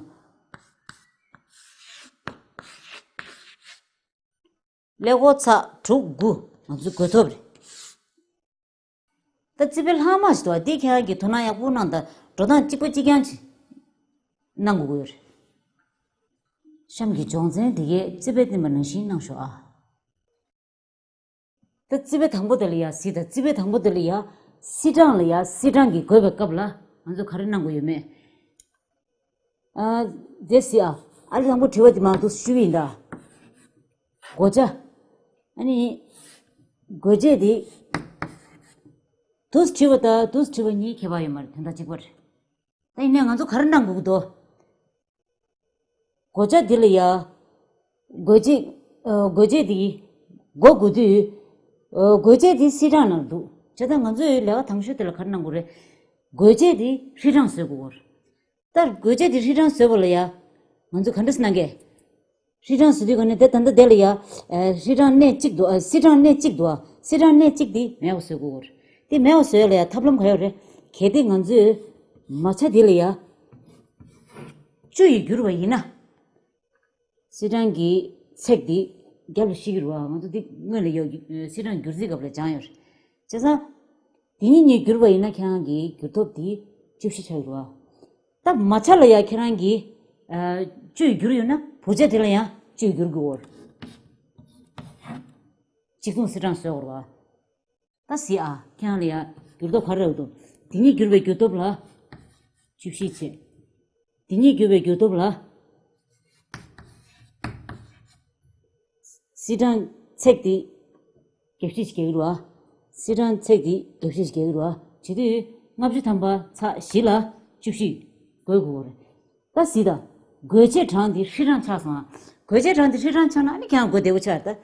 ཀླད་ཀོར་ཚེག་དྲུག་དགུ་ང་ཚོ་བགོ་ཐོབ་རེད། ད་རྩིས་དཔེ་ལྷག་མ་ཞིག་འདུག་བ། འདི་ཁྱེད་རང་གིས་དོ་སྣང་ཡག་པོ་གནང་དང་། འགྲོ་སྟངས་གཅིག་པ་གཅིག་རྐྱང་ཅིག་གནང་དགོས་ཀྱི་ཡོད་རེད། གཤམ་གྱི་སྦྱོང་ཚན་འདི་གའི་རྩིས་དཔེ་བསྟན་པ་ནང་བཞིན་གནང་ཤོག་ཨ། ད་རྩིས་དཔེ་དང་པོ་དེ་ལ་ཡ་གཟིགས་དང་། རྩིས་དཔེ་དང་པོ་དེ་ལ་ཡ། སིལ་གྲངས་ལ་ཡ། སིལ་གྲངས་ཀྱི་བགོ་བའི་སྐབས་ལ་ང་ཚོ་ག་རེ་གནང་དགོས་ཡོད་མེད། ཨ། དེ་གཟིགས་ཨ། ཨ་ལས་དང་པོ་དྲི་བ་དེ་མར་འདུག་ཞུས་པ་ཡིན་ད། བགོ་བྱ། ཨ་ནི། བགོ་བྱེད་དེ། འདུག་སེ་བྲིས་པ་དང་འདུག་སེ་བྲིས་པ་གཉིས་ཁྱད་པར་ཡོད་མ་རེད། དོན་དག་གཅིག་པ་རེད། ད་ཡིན་ནའི་ང་ཚོ་ག་རེ་གནང་དགོས་ཀྱི་འདུག་བགོ་བྱ་འདི་ལ་ཡ། བགོ་བྱེད། ཨ། བགོ་བྱེད་འདི། བགོ་དགོས་དུས། ཨ། བགོ་བྱེད་འདི་སིལ་གྲངས་ནང་འདུག་བྱས་ཙང་ང་ཚོས་ལས་ཀ་དང་ཤོས་དེ་ལ་ག་རེ་གནང་དགོས་རེད། བགོ་བྱེད་འདི་ཧྲིལ་གྲངས་བཟོ་དགོས་རེད། ད་བགོ་བྱེད་འདི་ཧྲིལ་གྲངས་བཟོས་པ་ལ་ཡ། ང་ཚོ་ག་འདྲ་སེ་གནང་གི། ཧྲིལ་གྲངས་བཟོ་དུས་ག་ནས་དེ་ད་ལྟ་དེ་ལ་ཡ། ཨ། ཧྲིལ་གྲངས་གནས་གཅིག་འདུག་ཨ། སིལ་གྲངས་གནས་གཅིག་འདུག་ཨ། སིལ་གྲངས་གནས་གཅིག་འདི་མེད་པ་བཟོ་དགོས་རེད། དེ་མེད་པ་བཟོ་ཡ་ལ་ཡ་ཐབས་ལམ་ག་ཡོད་རེད། གལ་ཏེ་ང་ཚོས་མ་ཆ་དེ་ལ་ཡ། བཅུ་ཡིས་བསྒྱུར་བ་ཡིན་ན། སིལ་གྲངས་ཀྱི་ཚེག་འདི་རྒྱབ་ལ་བཤིག་གི་རེད་བ། ང་ཚོ་འདི་སྔོན་ལ་ཡོད་ཀྱི་སིལ་གྲངས་བསྒྱུར་རྩིས་སྐབས་ལ་སྦྱངས་ཡོད་རེད། བྱས་ཙང་། འདི་གཉིས་གཉིས་བསྒྱུར་བ་ཡིན་ན་ཁྱེད་རང་གི་བསྒྱུར་ཐོབ་འདི་བཅུ་བཞི་ཆགས་ཀྱི་རེད་བ། ད་མ་ཆ་ལ་ཡང་ཁྱེད་རང་གིས། ཨ། བཅུ་ཡིས་བསྒྱུར་ཡོད་ན་བུ་ཆ་དེ་ལ་ཡང་བཅུ་ཡིས་བསྒྱུར་དགོས་རེད། གཅིག་མཚུངས་སིལ་གྲངས་བཟོ་དགོས་རེད་བ། ད་གཟིགས་ཨ། ཁྱེད་རང་ལ་ཡ་བསྒྱུར་ཐོབ་ག་རེ་རག་འདུག་འདི་གཉིས་བསྒྱུར་བའི་བསྒྱུར་ཐོབ་ལ་བཅུ་བཞི་བྱས། འདི་གཉིས་བསྒྱུར་བའི་བསྒྱུར་ཐོབ་ལ། སིལ་གྲངས་ཚེག་འདི་བརྒྱད་ཅུ་ཞིག་རྒྱག་གི་རེད་བ། སིལ་གྲངས་ཚེག་འདི་བརྒྱད་ཅུ་ཞིག་རྒྱག་གི་རེད་བ། བྱེད་དུས་ལྔ་བཅུ་ཐམ་པ་ཚེག་བཞི་ལ་བཅུ་བཞི་བགོ་དགོས་རེད། ད་གཟིགས་དང་། བགོ་བྱེད་གྲངས་འདི་ཧྲིལ་གྲངས་ཆགས་སོང་ཨ། བགོ་བྱེད་གྲངས་འདི་ཧྲིལ་གྲངས་ཆགས་ན་ཨ་ནི་ཁྱེད་རང་བགོ་བདེ་པོ་ཆགས་རེད་ད།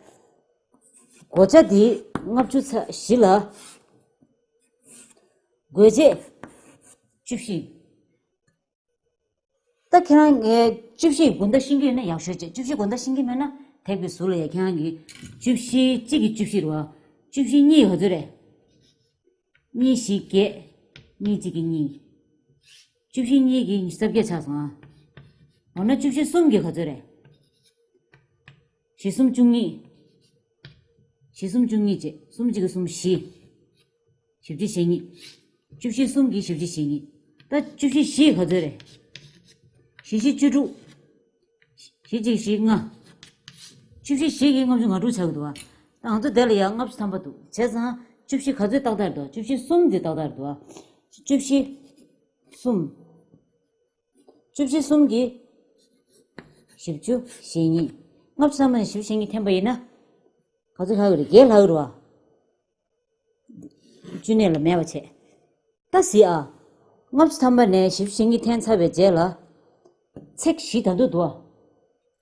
བགོ་བྱ་འདི་ལྔ་བཅུ་ཚེག་བཞི་ལ། བགོ་བྱེད་བཅུ་བཞི། ད་ཁྱེད་རང་ངས་བཅུ་བཞི་དགོང་དག་ཤེས་ཀྱི་ཡོད་ན་ཡག་ཤོས་བྱས། བཅུ་བཞི་དགོང་དག་ཤེས་ཀྱི་མེད་ན་ཐེག་པའི་ཟུར་ལ་ཡ་ཁྱེད་རང་གིས་བཅུ་བཞི་གཅིག་གིས་བཅུ་བཞི་རེད་བ། བཅུ་བཞི་གཉིས་ག་ཚོད་རེད། གཉིས་བཞི་བརྒྱད། གཉིས་གཅིག་གིས་གཉིས། བཅུ་བཞི་གཉིས་ཀྱིས་ཉི་ཤུ་རྩ་བརྒྱད་ཆགས་སོང་ཨ། འོ་ན་བཅུ་བཞི་གསུམ་གྱིས་ག་ཚོད་རེད། བཞི་གསུམ་བཅུ་གཉིས། བཞི་གསུམ་བཅུ་གཉིས་བྱས། གསུམ་གཅིག་གིས་གསུམ་བཞི། བཞི་བཅུ་ཞེ་གཉིས། བཅུ་བཞི་གསུམ་གྱིས་བཞི་བཅུ་ཞེ་གཉིས། ད་བཅུ་བཞི་བཞི་ག་ཚོད་རེད། བཞི་བཞི་བཅུ་དྲུག་བཞི་གཅིག་བཞི་ལྔ། བཅུ་བཞི་བཞི་གིས་ལྔ་བཅུ་ང་དྲུག་ཆགས་ཀྱི་འདུག་བ། ད་ང་ཚོ་དེ་ལ་ཡང་ལྔ་བཅུ་ཐམ་པ་འདུག་བྱས་ཙང་བཅུ་བཞི་ག་ཚོད་ཏག་ཏག་རེད་འདུག་བཅུ་བཞི་གསུམ་འདི་ཏག་ཏག་རེད་འདུག་བ། བཅུ་བཞི་གསུམ། བཅུ་བཞི་གསུམ་གྱིས་བཞི་བཅུ་ཞེ་གཉིས། ལྔ་བཅུ་ཐམ་པ་ནས་བཞི་བཅུ་ཞེ་གཉིས་འཐེན་པ་ཡིན་ན། ག་ཚོད་ལྷག་གི་རེད། བརྒྱད་ལྷག་གི་རེད་བ། བཅུ་གནས་ལ་མེད་པ་བྱས། ད་གཟིགས་ཨ། ལྔ་བཅུ་ཐམ་པ་ནས་བཞི་བཅུ་ཞེ་གཉིས་འཐེན་ཚར་བའི་རྗེས་ལ། ཚེག་བཞི་ད་དུང་འདུག་ཨ།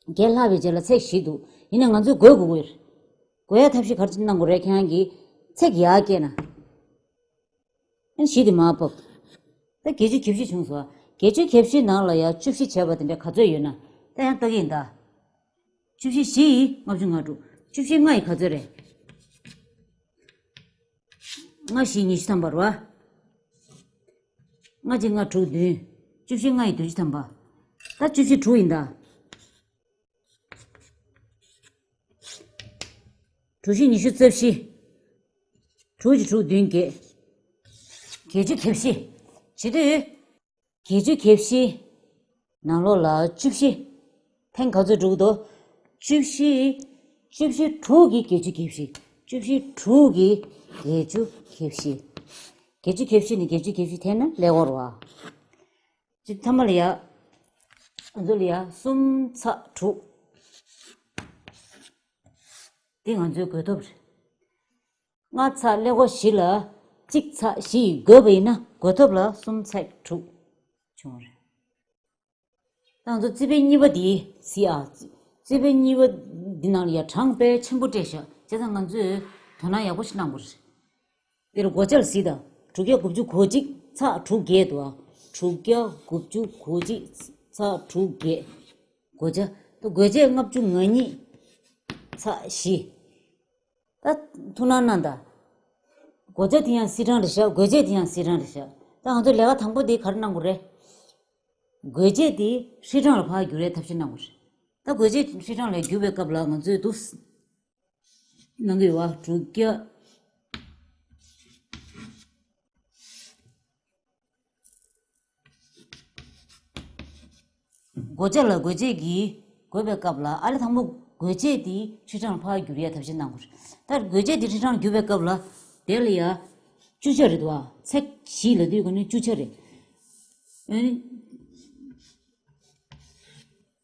བརྒྱད་ལྷག་པའི་རྗེས་ལ་ཚེག་བཞི་འདུག་ཡིན་ན་ང་ཚོས་བགོ་དགོས་ཀྱི་ཡོད་རེད། བགོ་ཡ་ཐབས་ཤེས་ག་རེ་གནང་དགོས་རེད། ཁྱེད་རང་གིས་ཚེག་ཡར་བཀལ་ན། ཨ་ནི་བཞི་དེ་མར་ཕབ། ད་བརྒྱད་ཅུ་གྱ་བཞི་བྱུང་སོང་ཨ། བརྒྱད་ཅུ་གྱ་བཞི་ནང་ལ་ཡ་བཅུ་བཞི་བྱས་པ་དེ་འདྲ་ག་ཚོད་ཡོད་ན། ད་ཡང་ལྟ་གི་ཡིན་ད། བཅུ་བཞི་བཞི་ཡིས་ལྔ་བཅུ་ང་དྲུག་བཅུ་བཞི་ལྔ་ཡིས་ག་ཚོད་རེད། ལྔ་བཞི་ཉི་ཤུ་ཐམ་པ་རེད་བ། ལྔ་གཅིག་ལྔ་དྲུག་བདུན། བཅུ་བཞི་ལྔ་ཡིས་བདུན་ཅུ་ཐམ་པ། ད་བཅུ་བཞི་དྲུག་ཡིན་ད། དྲུག་བཞི་ཉི་ཤུ་རྩ་བཞི། དྲུག་གཅིག་དྲུག་བདུན་བརྒྱད། བརྒྱད་ཅུ་གྱ་བཞི། བྱེད་དུས། བརྒྱད་ཅུ་གྱ་བཞི། ནང་ལོགས་ལ་བཅུ་བཞི། ཐེངས་ག་ཚོད་འགྲོ་གི་འདུག་བཅུ་བཞི། བཅུ་བཞི་དྲུག་གིས་བརྒྱད་ཅུ་གྱ་བཞི། བཅུ་བཞི་དྲུག་གིས་བརྒྱད་ཅུ་གྱ་བཞི། བརྒྱད་ཅུ་གྱ་བཞི་ནས་བརྒྱད་ཅུ་གྱ་བཞི་འཐེན་ན་ཀླད་ཀོར་བ། ཅིག་ཐ་མ་ལ་ཡ། ཨ་ཚོ་ལ་ཡ་གསུམ་ཚེག་དྲུག་འདི་ང་ཚོའི་བགོད་ཐོབ་རེད། ལྔ་ཚེག་ཀླད་ཀོར་བཞི་ལ་གཅིག་ཚེག་བཞི་ཡིས་བགོས་པ་ཡིན་ན་བགོད་ཐོབ་ལ་གསུམ་ཚེག་དྲུག་བྱུང་བ་རེད། ད་ང་ཚོ་རྩིས་དཔེ་གཉིས་པ་འདི་གཟིགས་ཨ། རྩིས་དཔེ་གཉིས་པ་འདི་ནང་ལ་ཡ་གྲངས་དཔེ་ཆེན་པོ་སྤྲད་བཞག་བྱས་ཙང་ང་ཚོས་དོ་སྣང་ཡག་པོ་ཞིག་གནང་དགོས་རེད། འདིར་བགོ་བྱ་ལ་གཟིགས་དང་། དྲུག་བརྒྱ་དགུ་བཅུ་གོ་གཅིག་ཚེག་དྲུག་བརྒྱད་འདུག་ཨ། དྲུག་བརྒྱ་དགུ་བཅུ་གོ་གཅིག་ཚེག་དྲུག་བརྒྱད། བགོ་བྱ། ད་བགོ་བྱས་ལྔ་བཅུ་ང་གཉིས་ཚེག་བཞི། ད་ཐུགས་སྣང་གནང་དང་། བགོ་བྱ་དེ་ཡང་སིལ་གྲངས་རེད་ཤག་བགོ་བྱེད་དེ་ཡང་སིལ་གྲངས་རེད་ཤག་ད་ང་ཚོ་ལས་ཀ་དང་པོ་དེ་ག་རེ་གནང་དགོས་རེད། བགོ་བྱེད་དེ་ཧྲིལ་གྲངས་ལ་ཕར་བསྒྱུར་ཡའི་ཐབས་ཤེས་གནང་དགོས་རེད། ད་བགོ་བྱེད་ཧྲིལ་གྲངས་ལ་བསྒྱུར་བའི་སྐབས་ལ་ང་ཚོས་འདུག་སེ་གནང་གི་ཡོད་པ། དྲུག་བརྒྱ། བགོ་བྱ་ལ་བགོ་བྱེད་ཀྱིས་བགོས་པའི་སྐབས་ལ་ཨ་ལས་དང་པོ་བགོ་བྱེད་དེ་ཧྲིལ་གྲངས་ལ་ཕར་བསྒྱུར་ཡའི་ཐབས་ཤེས་གནང་དགོས་རེད། ད་བགོ་བྱེད་དེ་ཧྲིལ་གྲངས་ལ་བསྒྱུར་བའི་སྐབས་ལ་དེ་ལ་ཡ་བཅུ་ཆ་རེད་འདུག་བ། ཚེག་བཞི་ལབ་དུས་ཀ་ནི་བཅུ་ཆ་རེད། ཨ་ནི།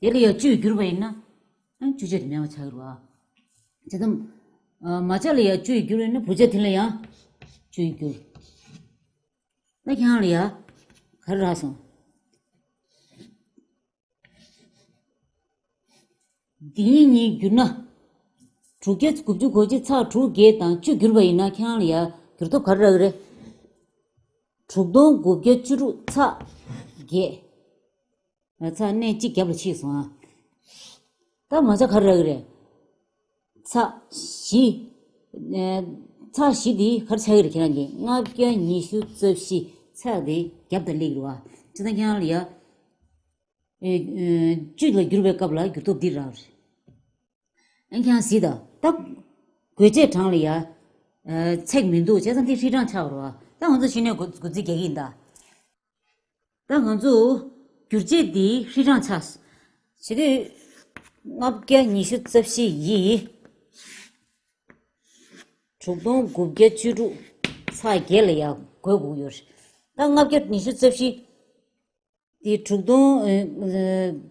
དེ་ལ་ཡང་བཅུས་བསྒྱུར་བ་ཡིན་ན། ཨ་ནི་བཅུ་ཆ་དེ་མེད་པ་ཆགས་ཀྱི་རེད་བ། དེ་ཙམ། ཨ་མ་ཆ་ལ་ཡང་བཅུས་བསྒྱུར་བ་ཡིན་ན་བུ་ཆ་དེ་ལ་ཡང་བཅུས་བསྒྱུར། ད་ཁྱེད་རང་ལ་ཡང་ག་རེ་རག་སོང་། འདི་གཉིས་གཉིས་བསྒྱུར་ན། དྲུག་བརྒྱ་དགུ་བཅུ་གོ་གཅིག་ཚེག་དྲུག་བརྒྱད་དང་བཅུ་བསྒྱུར་བ་ཡིན་ན་ཁྱེད་རང་ལ་ཡ་བསྒྱུར་ཐོབ་ག་རེ་རག་གི་རེད། དྲུག་སྟོང་དགུ་བརྒྱ་བཅུ་དྲུག་ཚེག་བརྒྱད། ཚེག་གནས་གཅིག་རྒྱབ་ལ་ཕྱིན་སོང་ཨ། ད་མ་ཆ་ག་རེ་རག་གི་རེད། ཚེག་བཞི། ཚེག་བཞི་འདི་ག་རེ་ཆགས་ཀྱི་རེད་ཁྱེད་རང་གིས། ལྔ་བརྒྱ་ཉི་ཤུ་རྩ་བཞི་ཚེག་འདི་རྒྱབ་དང་སླེབས་ཀྱི་རེད་བ། བྱས་ཙང་ཁྱེད་རང་ལ་ཡ། ཨེ། ཨེ། བཅུ་ལ་བསྒྱུར་བའི་སྐབས་ལ་བསྒྱུར་ཐོབ་འདི་རག་རེད། ཨེ་ཁྱེད་རང་གཟིགས་དང་། ད་བགོ་བྱེད་གྲངས་ལ་ཡ། ཨེ། ཚེག་མི་འདུག་བྱས་ཙང་འདི་ཧྲིལ་གྲངས་ཆགས་རེད་བ། ད་ང་ཚོ་གཞི་ནས་བགོ་བགོ་རྩིས་རྒྱག་གི་ཡིན་ད། ད་ང་ཚོ་བསྒྱུར་བྱེད་འདི་ཧྲིལ་གྲངས་ཆགས། བྱེད་དུས། ལྔ་བརྒྱ་ཉི་ཤུ་རྩ་བཞི་ཡིས། དྲུག་སྟོང་དགུ་བརྒྱ་བཅུ་དྲུག་ཚེག་བརྒྱད་ལ་ཡ་བགོ་དགོས་ཡོད་རེད། ད་ལྔ་བརྒྱ་ཉི་ཤུ་རྩ་བཞི། དེ་དྲུག་སྟོང་། ཨེ།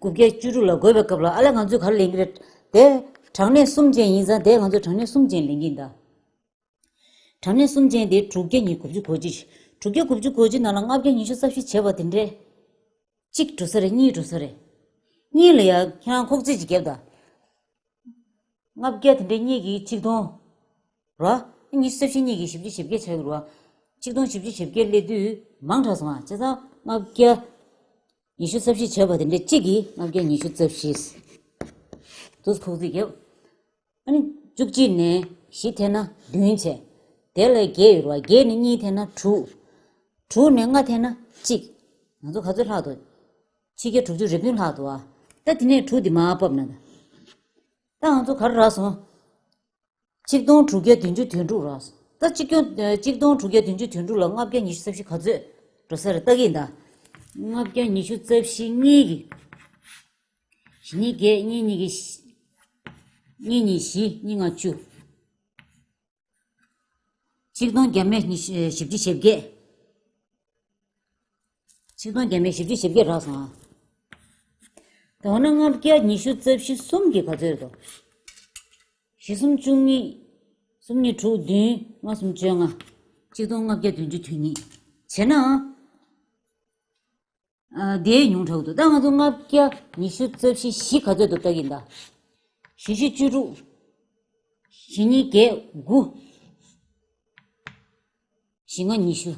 དགུ་བརྒྱ་བཅུ་དྲུག་ལ་བགོས་པའི་སྐབས་ལ་ཨ་ལས་ང་ཚོས་ག་རེ་ལེན་གྱི་རེད། དེ་གྲངས་གནས་གསུམ་ཅན་ཡིན་ཙང་དེ་ང་ཚོས་གྲངས་གནས་གསུམ་ཅན་ལེན་གྱི་ཡིན་ད། གྲངས་གནས་གསུམ་ཅན་དེ་དྲུག་བརྒྱ་ཉིས་དགུ་བཅུ་གོ་གཅིག་དྲུག་བརྒྱ་དགུ་བཅུ་གོ་གཅིག་ནང་ལ་ལྔ་བརྒྱ་ཉི་ཤུ་རྩ་བཞི་བྱས་པ་དེ་འདྲས། གཅིག་འགྲོ་ས་རེད། གཉིས་འགྲོ་ས་རེད། གཉིས་ལ་ཡ་ཁྱེད་རང་ཁོག་རྩིས་ཅིག་བརྒྱབ་དང་། ལྔ་བརྒྱ་དེ་འདྲའི་གཉིས་ཀྱིས་ཆིག་སྟོང་། ར། ཉི་ཤུ་རྩ་བཞི་གཉིས་ཀྱིས་བཞི་བཅུ་ཞེ་བརྒྱད་ཆགས་ཀྱི་རེད་བ། ཆིག་སྟོང་བཞི་བཅུ་ཞེ་བརྒྱད་སླེབས་དུས་མང་དྲགས་སོང་ང་། བྱས་ཙང་ལྔ་བརྒྱ་ཉི་ཤུ་རྩ་བཞི་བྱས་པ་དེ་འདྲའི་གཅིག་གིས་ལྔ་བརྒྱ་ཉི་ཤུ་རྩ་བཞི། དུ་ཁོག་རྩིས་བརྒྱབ། ཨ་ནི་བཅུ་གཅིག་ནས་བཞི་འཐེན་ན་བདུན་བྱས། དེ་ལ་བརྒྱད་ཡོད་རེད་བ། བརྒྱད་ནས་གཉིས་འཐེན་ན་དྲུག་དྲུག་ནས་ལྔ་འཐེན་ན་གཅིག་ང་ཚོ་ག་ཚོད་ལྷག་འདུག་ཕྱི་རྒྱལ་དྲུག་ཅུ་རེ་བདུན་ལྷག་འདུག་བ། ད་དེ་ནས་དྲུག་འདི་མར་ཕབ་ན་ད། ད་ང་ཚོ་ག་རེ་རག་སོང་། ཆིག་སྟོང་དྲུག་བརྒྱ་བདུན་ཅུ་དོན་དྲུག་རག་སོང་། ད་ཆིག་སྟོང་། ཆིག་སྟོང་དྲུག་བརྒྱ་བདུན་ཅུ་དོན་དྲུག་ལ་ལྔ་བརྒྱ་ཉི་ཤུ་རྩ་བཞི་ག་ཚོད་འགྲོ་ས་རེད་ལྟ་གི་ཡིན་ད། ལྔ་བརྒྱ་ཉི་ཤུ་རྩ་བཞི་གཉིས་ཀྱི། བཞི་གཉིས་བརྒྱད། གཉིས་གཉིས་ཀྱི། གཉིས་གཉིས་བཞི། གཉིས་ལྔ་བཅུ། ཆིག་སྟོང་བརྒྱ་མེད་ཉི་ཤུ། བཞི་བཅུ་ཞེ་བརྒྱད། ཆིག་སྟོང་བརྒྱ་མེད་བཞི་བཅུ་ཞེ་བརྒྱད་རག་སོང་ཨ། ད་འོ་ན་ལྔ་བརྒྱ་ཉི་ཤུ་རྩ་བཞི་གསུམ་གྱི་ག་ཚོད་རེད་དོ། བཞི་གསུམ་བཅུ་གཉིས། གསུམ་གཉིས་དྲུག་བདུན། ལྔ་གསུམ་བཅོ་ལྔ། ཆིག་སྟོང་ལྔ་བརྒྱ་བདུན་ཅུ་དོན་གཉིས། བྱས་ན། ཨ། དེའི་ཉུང་དྲགས་འདུག་ད་ང་ཚོ་ལྔ་བརྒྱ་ཉི་ཤུ་རྩ་བཞི་བཞི་ག་ཚོད་འདུག་ལྟ་གི་ཡིན་ད། བཞི་བཞི་བཅུ་དྲུག་བཞི་གཉིས་བརྒྱད། དགུ། བཞི་ལྔ་ཉི་ཤུ།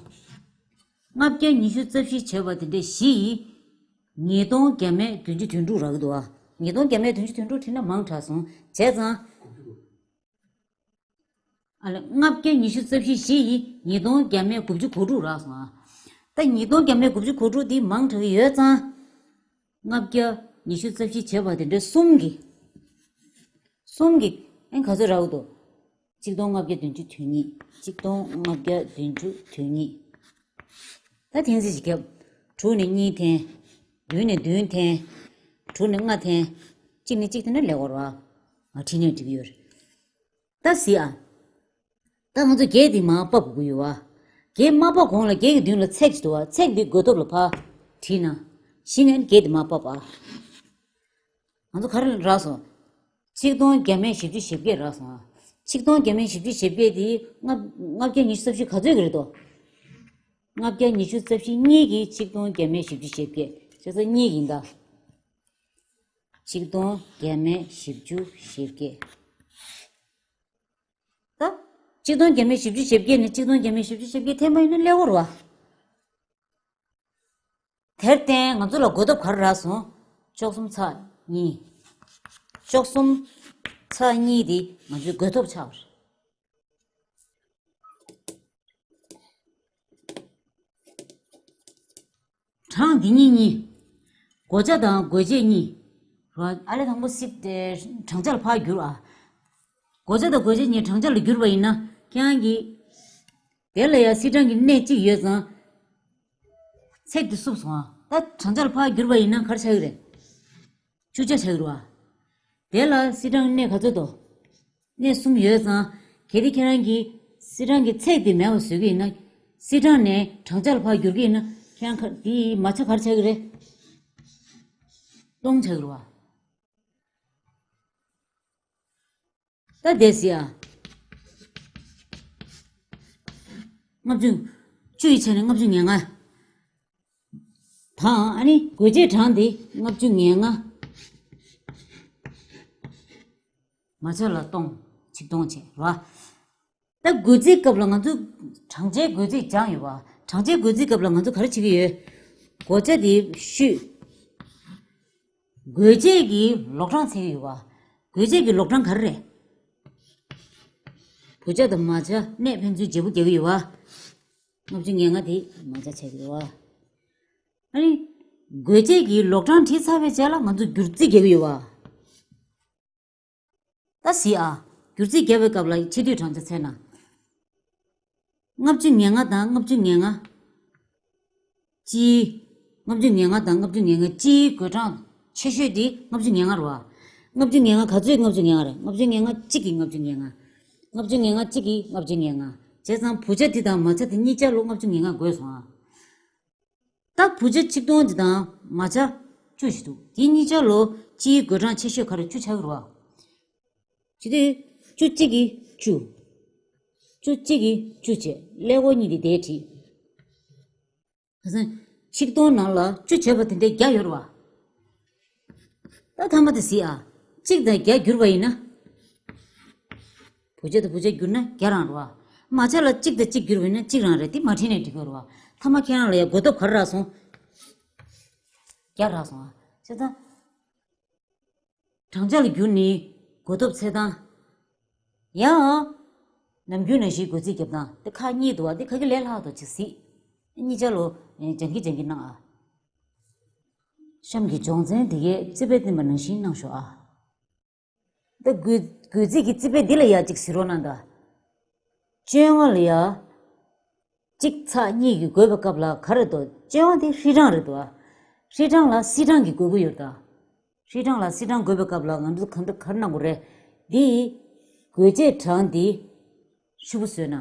ལྔ་བརྒྱ་ཉི་ཤུ་རྩ་བཞི་བྱས་པ་དེ་འདྲའི་བཞི་ཡིས། ཉིས་སྟོང་བརྒྱ་མེད་བདུན་ཅུ་དོན་དྲུག་རག་གི་འདུག་ཨ། ཉིས་སྟོང་བརྒྱ་མེད་བདུན་ཅུ་དོན་དྲུག་བྲིས་ན་མང་དྲགས་སོང་། བྱས་ཙང་། ཨ་ལ། ལྔ་བརྒྱ་ཉི་ཤུ་རྩ་བཞི་བཞི་ཡིས་ཉིས་སྟོང་བརྒྱ་མེད་དགུ་བཅུ་གོ་དྲུག་རག་སོང་ཨ། ད་ཉིས་སྟོང་བརྒྱ་མེད་དགུ་བཅུ་གོ་དྲུག་འདི་མང་དྲགས་ཡོད་ཙང་། ལྔ་བརྒྱ་ཉི་ཤུ་རྩ་བཞི་བྱས་པ་དེ་འདྲ་གསུམ་གྱིས། གསུམ་གྱིས་ཨེ་ག་ཚོད་རག་འདུག་ཆིག་སྟོང་ལྔ་བརྒྱ་བདུན་ཅུ་དོན་གཉིས། ཆིག་སྟོང་ལྔ་བརྒྱ་བདུན་ཅུ་དོན་གཉིས། ད་འཐེན་རྩིས་ཤིག་བརྒྱབ། དྲུག་ནས་གཉིས་འཐེན། བདུན་ནས་བདུན་འཐེན། དྲུག་ནས་ལྔ་འཐེན། གཅིག་ནས་གཅིག་འཐེན་ན་ལེགས་པ་རེད་བ། ང་བྲིས་ནས་འབྲི་གི་ཡོད་རེད། ད་གཟིགས་ཨ། ད་ང་ཚོ་བརྒྱད་འདི་མར་ཕབ་དགོས་ཀྱི་ཡོད་བ། བརྒྱད་མ་ཕབ་གོང་ལ་བརྒྱད་ཀྱི་མདུན་ལ་ཚེག་ཅིག་འདུག་བ། ཚེག་འདི་བགོ་ཐོབ་ལ་ཕར་བྲིས་ན། གཞི་ནས་བརྒྱད་འདི་མར་ཕབ་ཨ། ང་ཚོ་ག་རེ་རག་སོང་། ཆིག་སྟོང་བརྒྱ་མེད་བཞི་བཅུ་ཞེ་བརྒྱད་རག་སོང་ཨ། ཆིག་སྟོང་བརྒྱ་མེད་བཞི་བཅུ་ཞེ་བརྒྱད་འདི་ལྔ་ལྔ་བརྒྱ་ཉི་ཤུ་རྩ་བཞི་ག་ཚོད་ཀྱི་རེད་དོ། ལྔ་བརྒྱ་ཉི་ཤུ་རྩ་བཞི་གཉིས་ཀྱིས་ཆིག་སྟོང་བརྒྱ་མེད་བཞི་བཅུ་ཞེ་བརྒྱད་བྱས་ཙང་གཉིས་ཡིན་ད། ཆིག་སྟོང་བརྒྱ་མེད་བཞི་བཅུ་ཞེ་བརྒྱད། ད། ཆིག་སྟོང་བརྒྱ་མེད་བཞི་བཅུ་ཞེ་བརྒྱད་ནས་ཆིག་སྟོང་བརྒྱ་མེད་བཞི་བཅུ་ཞེ་བརྒྱད་འཐེན་པ་ཡིན་ན་ལེགས་པོ་རེད་བ། དེར་བརྟེན་ང་ཚོ་ལ་བགོ་ཐོབ་ག་རེ་རག་སོང་། བཅུ་གསུམ་ཚེག་གཉིས། བཅུ་གསུམ་ཚེག་གཉིས་དེ་ང་ཚོའི་བགོ་ཐོབ་ཆགས་པ་རེད། གྲངས་འདི་གཉིས་གཉིས། བགོ་བྱ་དང་བགོ་བྱེད་གཉིས། རོ། ཨ་ལས་དང་པོ་སྲིད་དེ་གྲངས་ཆ་ལ་ཕར་བསྒྱུར་ཨ། བགོ་བྱ་དང་བགོ་བྱེད་གཉིས་གྲངས་ཆ་ལ་བསྒྱུར་བ་ཡིན་ན་ཁྱེད་རང་གིས། དེ་ལ་ཡང་སིལ་གྲངས་ཀྱི་གནས་གཅིག་ཡོད་ཙང་། ཚེག་དེ་བསུབས་སོང་ཨ། ད་གྲངས་ཆ་ལ་ཕར་བསྒྱུར་བ་ཡིན་ན་ག་རེ་ཆགས་ཀྱི་རེད། བཅུ་ཆ་ཆགས་ཀྱི་རེད་བ། དེ་ལ་སིལ་གྲངས་གནས་ག་ཚོད་དོ། གནས་གསུམ་ཡོད་ཙང་། གལ་ཏེ་ཁྱེད་རང་གིས་སིལ་གྲངས་ཀྱི་ཚེག་དེ་མེད་པ་བཟོ་གི་ཡིན་ན། སིལ་གྲངས་ནས་གྲངས་ཆ་ལ་ཕར་བསྒྱུར་གི་ཡིན་ན་ཁྱེད་རང་ཁ་དེའི་མ་ཆ་ག་རེ་ཆགས་ཀྱི་རེད། སྟོང་ཆགས་ཀྱི་རེད་བ། ད་དེ་སི་ཨ། ལྔ་བཅུ། བཅུ་ཡི་ཆ་ནས་ལྔ་བཅུ་ང་ལྔ། དང་ཨ་ནི་བགོ་བྱེད་གྲངས་དེ་ལྔ་བཅུ་ང་ལྔ། མ་ཆ་ལ་སྟོང་། ཆིག་སྟོང་བྱས་ར། ད་བགོ་རྩིས་སྐབས་ལ་ང་ཚོ་གྲངས་ཆའི་བགོ་རྩིས་སྦྱངས་ཡོད་པ། གྲངས་ཆའི་བགོ་རྩིས་སྐབས་ལ་ང་ཚོ་ག་རེ་བྱེད་ཀྱི་ཡོད། བགོ་བྱ་དེ་བཤུས། བགོ་བྱེད་ཀྱི་ལོག་གྲངས་འཚོལ་གྱི་ཡོད་པ། བགོ་བྱེད་ཀྱི་ལོག་གྲངས་ག་རེ་རེད། བུ་ཆ་དང་མ་ཆ་གནས་ཕན་ཚུན་བརྗེ་པོ་རྒྱག་གི་ཡོད་པ། ལྔ་བཅུ་ང་ལྔ་དེ་མ་ཆ་ཆགས་ཀྱི་ཡོད་པ། ཨ་ནི། བགོ་བྱེད་ཀྱི་ལོག་གྲངས་བྲིས་ཚར་བའི་རྗེས་ལ་ང་ཚོ་བསྒྱུར་རྩིས་རྒྱག་གི་ཡོད་པ། ད་གཟིགས་ཨ། བསྒྱུར་རྩིས་རྒྱག་པའི་སྐབས་ལ་ཆེ་བསྡུས་གྲངས་ཆ་འཚོལ་ན། ལྔ་བཅུ་ང་ལྔ་དང་ལྔ་བཅུ་ང་ལྔ། སྤྱིའི། ལྔ་བཅུ་ང་ལྔ་དང་ལྔ་བཅུ་ང་ལྔ་སྤྱིའི་བགོད་གྲངས་ཆེ་ཤོས་དེ་ལྔ་བཅུ་ང་ལྔ་རེད་བ། ལྔ་བཅུ་ང་ལྔ་ག་ཚོད་ལྔ་བཅུ་ང་ལྔ་རེད། ལྔ་བཅུ་ང་ལྔ་གཅིག་གིས་ལྔ་བཅུ་ང་ལྔ། ལྔ་བཅུ་ང་ལྔ་གཅིག་གིས་ལྔ་བཅུ་ང་ལྔ། བྱས་ཙང་བུ་ཆ་དེ་དང་མ་ཆ་དེ་གཉིས་ཆ་ལོ་ལྔ་བཅུ་ང་ལྔ་བགོས་སོང་ཨ། ད་བུ་ཆ་ཆིག་སྟོང་དེ་དང་མ་ཆ་བཅུ་ཞིག་འདུག་དེ་གཉིས་ཆ་ལོ་སྤྱིའི་བགོད་གྲངས་ཆེ་ཤོས་ག་རེ་བཅུ་ཆགས་ཀྱི་རེད་བ། བྱས་དུས་བཅུ་གཅིག་གིས་བཅུ། བཅུ་གཅིག་གིས་བཅུ་བྱས་ཀླད་ཀོར་གཉིས་དེ་དེར་བྲིས། ཁ་སང་ཆིག་སྟོང་ནང་ལ་བཅུ་བྱས་པ་དེ་འདྲའི་བརྒྱ་ཡོད་རེད་བ། ད་ཐ་མ་དེ་གཟིགས་ཨ། གཅིག་དང་བརྒྱ་བསྒྱུར་བ་ཡིན་ན། བུ་ཆ་དང་བུ་ཆ་བསྒྱུར་ན་བརྒྱ་རང་རེད་བ། མ་ཆ་ལ་གཅིག་དང་གཅིག་བསྒྱུར་བ་ཡིན་ན་གཅིག་རང་རེད། དེ་མ་བྲིས་ནས་འགྲིག་གི་རེད་བ། ཐ་མ་ཁྱེད་རང་ལ་ཡ་བགོ་ཐོབ་ག་རེ་རག་སོང་། བརྒྱ་རག་སོང་ཨ། བྱས་ཙང་། གྲངས་ཆ་ལ་བསྒྱུར་ནས་བགོ་ཐོབ་འཚོལ་སྟངས། ཡང་། ནམ་རྒྱུན་ནང་བཞིན་བགོ་རྩིས་རྒྱབ་སྟངས་དེ་ཁག་གཉིས་འདུག་བ། དེ་ག་གི་ལས་སླ་བ་འདུག་ཅིག་གཟིགས། གཉིས་ཆ་ལོ་སྦྱང་གི་སྦྱང་གི་གནང་ཨ། གཤམ་གྱི་སྦྱོང་ཚན་འདི་གའི་རྩིས་དཔེ་བསྟན་པ་ནང་བཞིན་གནང་ཤོག་ཨ། ད་བགོ་བགོ་རྩིས་ཀྱི་རྩིས་དཔེ་འདི་ལ་ཡ་གཅིག་གཟིགས་རོགས་གནང་དང་། བཅོ་ལྔ་ལ་ཡ། གཅིག་ཚེག་གཉིས་ཀྱིས་བགོས་པའི་སྐབས་ལ་ག་རེ་འདུག་བཅོ་ལྔ་དེ་ཧྲིལ་གྲངས་རེད་འདུག་ཨ། ཧྲིལ་གྲངས་ལ་སིལ་གྲངས་ཀྱིས་བགོ་གི་ཡོད་ད། ཧྲིལ་གྲངས་ལ་སིལ་གྲངས་བགོས་པའི་སྐབས་ལ་ང་ཚོ་གང་འདྲ་ག་རེ་གནང་དགོས་རེད། འདི། བགོ་བྱེད་གྲངས་འདི། ཧྲིལ་པོ་བཟོས་ན།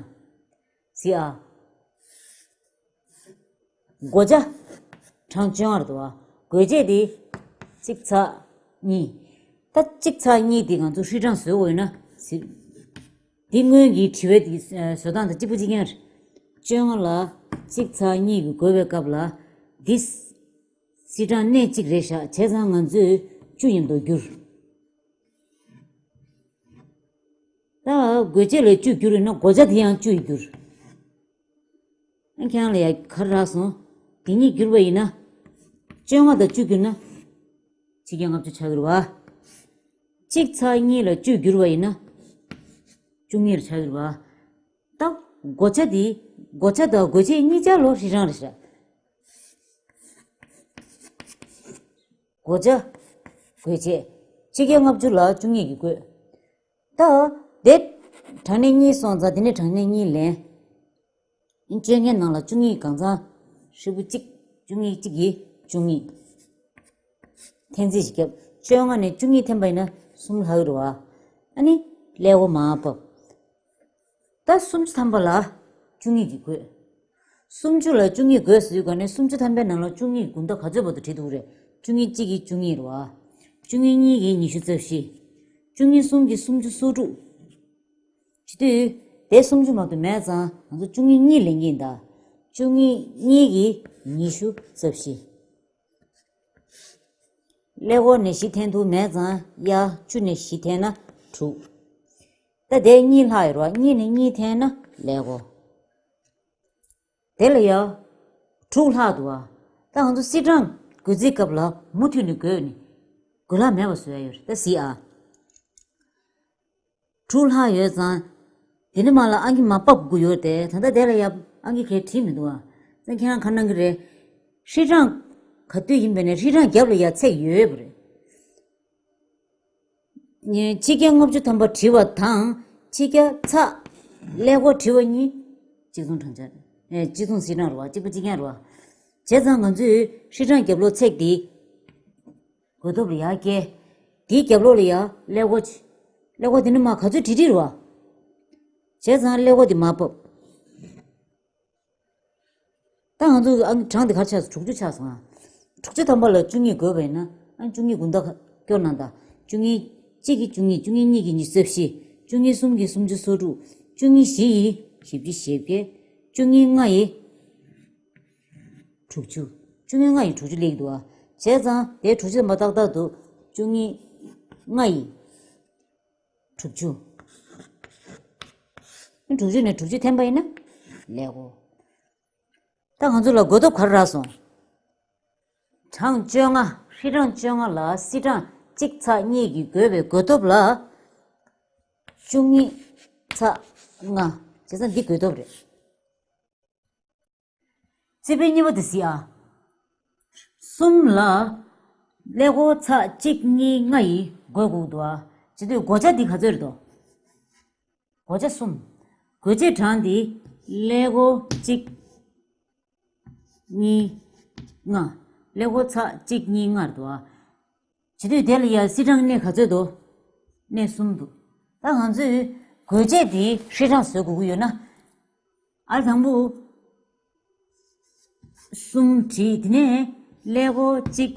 གཟིགས་ཨ། བགོ་བྱ། གྲངས་བཅོ་ལྔ་རེད་འདུག་བ། བགོ་བྱེད་དེ། གཅིག་ཚེག་གཉིས། ད་གཅིག་ཚེག་གཉིས་དེ་ང་ཚོ་ཧྲིལ་གྲངས་བཟོ་དགོས་ཡོད་ན་གཟིགས། འདི་སྔོན་གྱི་དྲི་བའི་དེ་བཟོ་སྟངས་དང་གཅིག་པ་གཅིག་རྐྱང་རེད། བཅོ་ལྔ་ལ་གཅིག་ཚེག་གཉིས་ཀྱིས་བགོས་པའི་སྐབས་ལ། འདི་སིལ་གྲངས་གནས་གཅིག་རེད་བཞག་བྱས་ཙང་ང་ཚོས་བཅུ་མཉམ་དུ་བསྒྱུར། ད་བགོ་བྱེད་ལ་བཅུ་བསྒྱུར་ཡིན་ན་བགོ་བྱ་དེ་ཡང་བཅུ་ཡིས་བསྒྱུར། ཨ་ཁྱེད་རང་ལ་ཡ་ག་རེ་རག་སོང་། དེ་གཉིས་བསྒྱུར་བ་ཡིན་ན། བཅོ་ལྔ་དང་བཅུ་བསྒྱུར་ན། ཆིག་བརྒྱ་ལྔ་བཅུ་ཆགས་ཀྱི་རེད་བ། གཅིག་ཚེག་གཉིས་ལ་བཅུ་བསྒྱུར་བ་ཡིན་ན། བཅུ་གཉིས་ལ་ཆགས་ཀྱི་རེད་བ། ད་བགོ་བྱ་དེ། བགོ་བྱ་དང་བགོ་བྱེད་གཉིས་ཆ་ལོ་ཧྲིལ་གྲངས་རེད་ཤག་བགོ་བྱ། བགོ་བྱེད། ཆིག་བརྒྱ་ལྔ་བཅུ་ལ་བཅུ་གཉིས་ཀྱིས་བགོས། ད། དེ། གྲངས་གནས་གཉིས་སོང་ཙང་དེ་ནས་གྲངས་གནས་གཉིས་ལེན། བཅོ་ལྔའི་ནང་ལ་བཅུ་གཉིས་གང་ཚང་། ཧྲིལ་པོ་གཅིག་བཅུ་གཉིས་གཅིག་གིས་བཅུ་གཉིས། འཐེན་རྩིས་ཤིག་བརྒྱབ། བཅོ་ལྔ་ནས་བཅུ་གཉིས་འཐེན་པ་ཡིན་ན་གསུམ་ལྷག་གི་རེད་བ། ཨ་ནི། ཀླད་ཀོར་མར་ཕབ། ད་སུམ་ཅུ་ཐམ་པ་ལ་བཅུ་གཉིས་ཀྱིས་བགོས། སུམ་ཅུ་ལ་བཅུ་གཉིས་བགོས་ཟེར་དུས་ག་ནས་སུམ་ཅུ་ཐམ་པའི་ནང་ལ་བཅུ་གཉིས་དགུང་ཟླ་ག་ཚོད་བར་དུ་བྲིས་འདུག་རེད། བཅུ་གཉིས་གཅིག་གིས་བཅུ་གཉིས་རེད་བ། བཅུ་གཉིས་གཉིས་ཀྱིས་ཉི་ཤུ་རྩ་བཞི། བཅུ་གཉིས་གསུམ་གྱིས་སུམ་ཅུ་སོ་དྲུག་བྱེད་དུས། དེ་སུམ་ཅུ་མ་གཏོགས་མེད་ཙང་ང་ཚོ་བཅུ་གཉིས་གཉིས་ལེན་གྱི་ཡིན་ད། བཅུ་གཉིས་གཉིས་ཀྱིས་ཉི་ཤུ་རྩ་བཞི། ཀླད་ཀོར་ནས་བཞི་འཐེན་ཐུབ་མེད་ཙང་ཡ་བཅུ་ནས་བཞི་འཐེན་ན་དྲུག་ད་དེ་གཉིས་ལྷག་ཡོད་རེད་བ། གཉིས་ནས་གཉིས་འཐེན་ན་ཀླད་ཀོར། དེ་ལ་ཡ། དྲུག་ལྷག་འདུག་བ། ད་ང་ཚོ་སིལ་གྲངས་བགོ་རྩིས་སྐབས་ལ་མུ་མཐུད་ནས་བགོས་ནས། བགོས་ལྷག་མེད་པ་བཟོ་ཡ་ཡོད་རེད་ད་གཟིགས་ཨ། དྲུག་ལྷག་ཡོད་ཙང་། དེ་ནས་མར་ལ་ཨང་ཀི་མར་ཕབ་དགོས་ཡོད་རེད་དེ། ད་ལྟ་དེ་ལ་ཡ་ཨང་ཀི་གས་བྲིས་མི་འདུག་ཨ། ཙང་ཁྱེད་རང་ག་རེ་གནང་གི་རེད། ཧྲིལ་གྲངས་ག་དུས་ཡིན་པ་ནས་ཧྲིལ་གྲངས་རྒྱབ་ལ་ཡ་ཚེག་ཡོད་པ་རེད། ཆིག་བརྒྱ་ལྔ་བཅུ་ཐམ་པ་བྲིས་པ་དང་ཆིག་བརྒྱ་ཚེག་ཀླད་ཀོར་བྲིས་པ་གཉིས་གཅིག་མཚུངས་གྲངས་ཆ་རེད། གཅིག་མཚུངས་སིལ་གྲངས་རེད་བ། གཅིག་པ་གཅིག་རྐྱང་རེད་བ། བྱས་ཙང་ང་ཚོས་ཧྲིལ་གྲངས་རྒྱབ་ལོགས་ཚེག་འདི། བགོ་ཐོབ་ལ་ཡར་བཀལ། དེའི་རྒྱབ་ལོགས་ལ་ཡར་ཀླད་ཀོར་བྱེད། ཀླད་ཀོར་དེ་ནི་མར་ག་ཚོད་བྲིས་བྲིས་རེད་བ། བྱས་ཙང་ཀླད་ཀོར་དེ་མར་ཕབ། ད་ང་ཚོ་ཨང་གྲངས་དེ་ག་རེ་ཆགས་སོང་། དྲུག་ཅུ་ཆགས་སོང་ཨ། དྲུག་ཅུ་ཐམ་པ་ལ་བཅུ་གཉིས་བགོས་པ་ཡིན་ན་ཨ་བཅུ་གཉིས་དགུང་ཟླ་སྐྱོར་གནང་དང་། བཅུ་གཉིས་གཅིག་གིས་བཅུ་གཉིས། བཅུ་གཉིས་གཉིས་ཀྱིས་ཉི་ཤུ་རྩ་བཞི། བཅུ་གཉིས་གསུམ་གྱིས་སུམ་ཅུ་སོ་དྲུག་བཅུ་གཉིས་བཞི་ཡིས་བཞི་བཅུ་ཞེ་བརྒྱད། བཅུ་གཉིས་ལྔ་ཡིས་དྲུག་ཅུ། བཅུ་གཉིས་ལྔ་ཡིས་དྲུག་ཅུ་སླེབས་འདུག་ཨ། བྱས་ཙང་དེ་དྲུག་ཅུ་ཐམ་པ་ཏག་ཏག་འདུག་བཅུ་གཉིས་ལྔ་ཡིས། དྲུག་ཅུ། དྲུག་ཅུ་ནས་དྲུག་ཅུ་འཐེན་པ་ཡིན་ན་ཀླད་ཀོར། ད་ང་ཚོ་ལ་བགོ་ཐོབ་ག་རེ་རག་སོང་། གྲངས་བཅོ་ལྔ། ཧྲིལ་གྲངས་བཅོ་ལྔ་ལ་སིལ་གྲངས་གཅིག་ཚེག་གཉིས་ཀྱིས་བགོས་པའི་བགོ་ཐོབ་ལ། བཅུ་གཉིས་ཚེག་ལྔ། བྱས་ཙང་འདི་བགོ་ཐོབ་རེད། རྩིས་དཔེ་གཉིས་པ་དེ་གཟིགས་ཨ། གསུམ་ལ་ཀླད་ཀོར་ཚེག་གཅིག་གཉིས་ལྔ་ཡིས་བགོ་དགོས་འདུག་ཨ། བྱེད་དུས་བགོ་བྱ་འདི་ག་ཚོད་རེད་དོ། བགོ་བྱ་གསུམ། བགོ་བྱེད་གྲངས་འདི་ཀླད་ཀོར་གཅིག་གཉིས། ལྔ། ཀླད་ཀོར་ཚེག་གཅིག་གཉིས་ལྔ་རེད་དོ། བྱེད་དུས་དེ་ལ་ཡ་སིལ་གྲངས་གནས་ག་ཚོད་འདུག་གནས་གསུམ་འདུག་ད་ང་ཚོས་བགོ་བྱེད་དེ་ཧྲིལ་གྲངས་བཟོ་དགོས་ཀྱི་ཡོད་ན། ཨ་དང་པོ། གསུམ་བྲིས། དེ་ནས་ཀླད་ཀོར་གཅིག་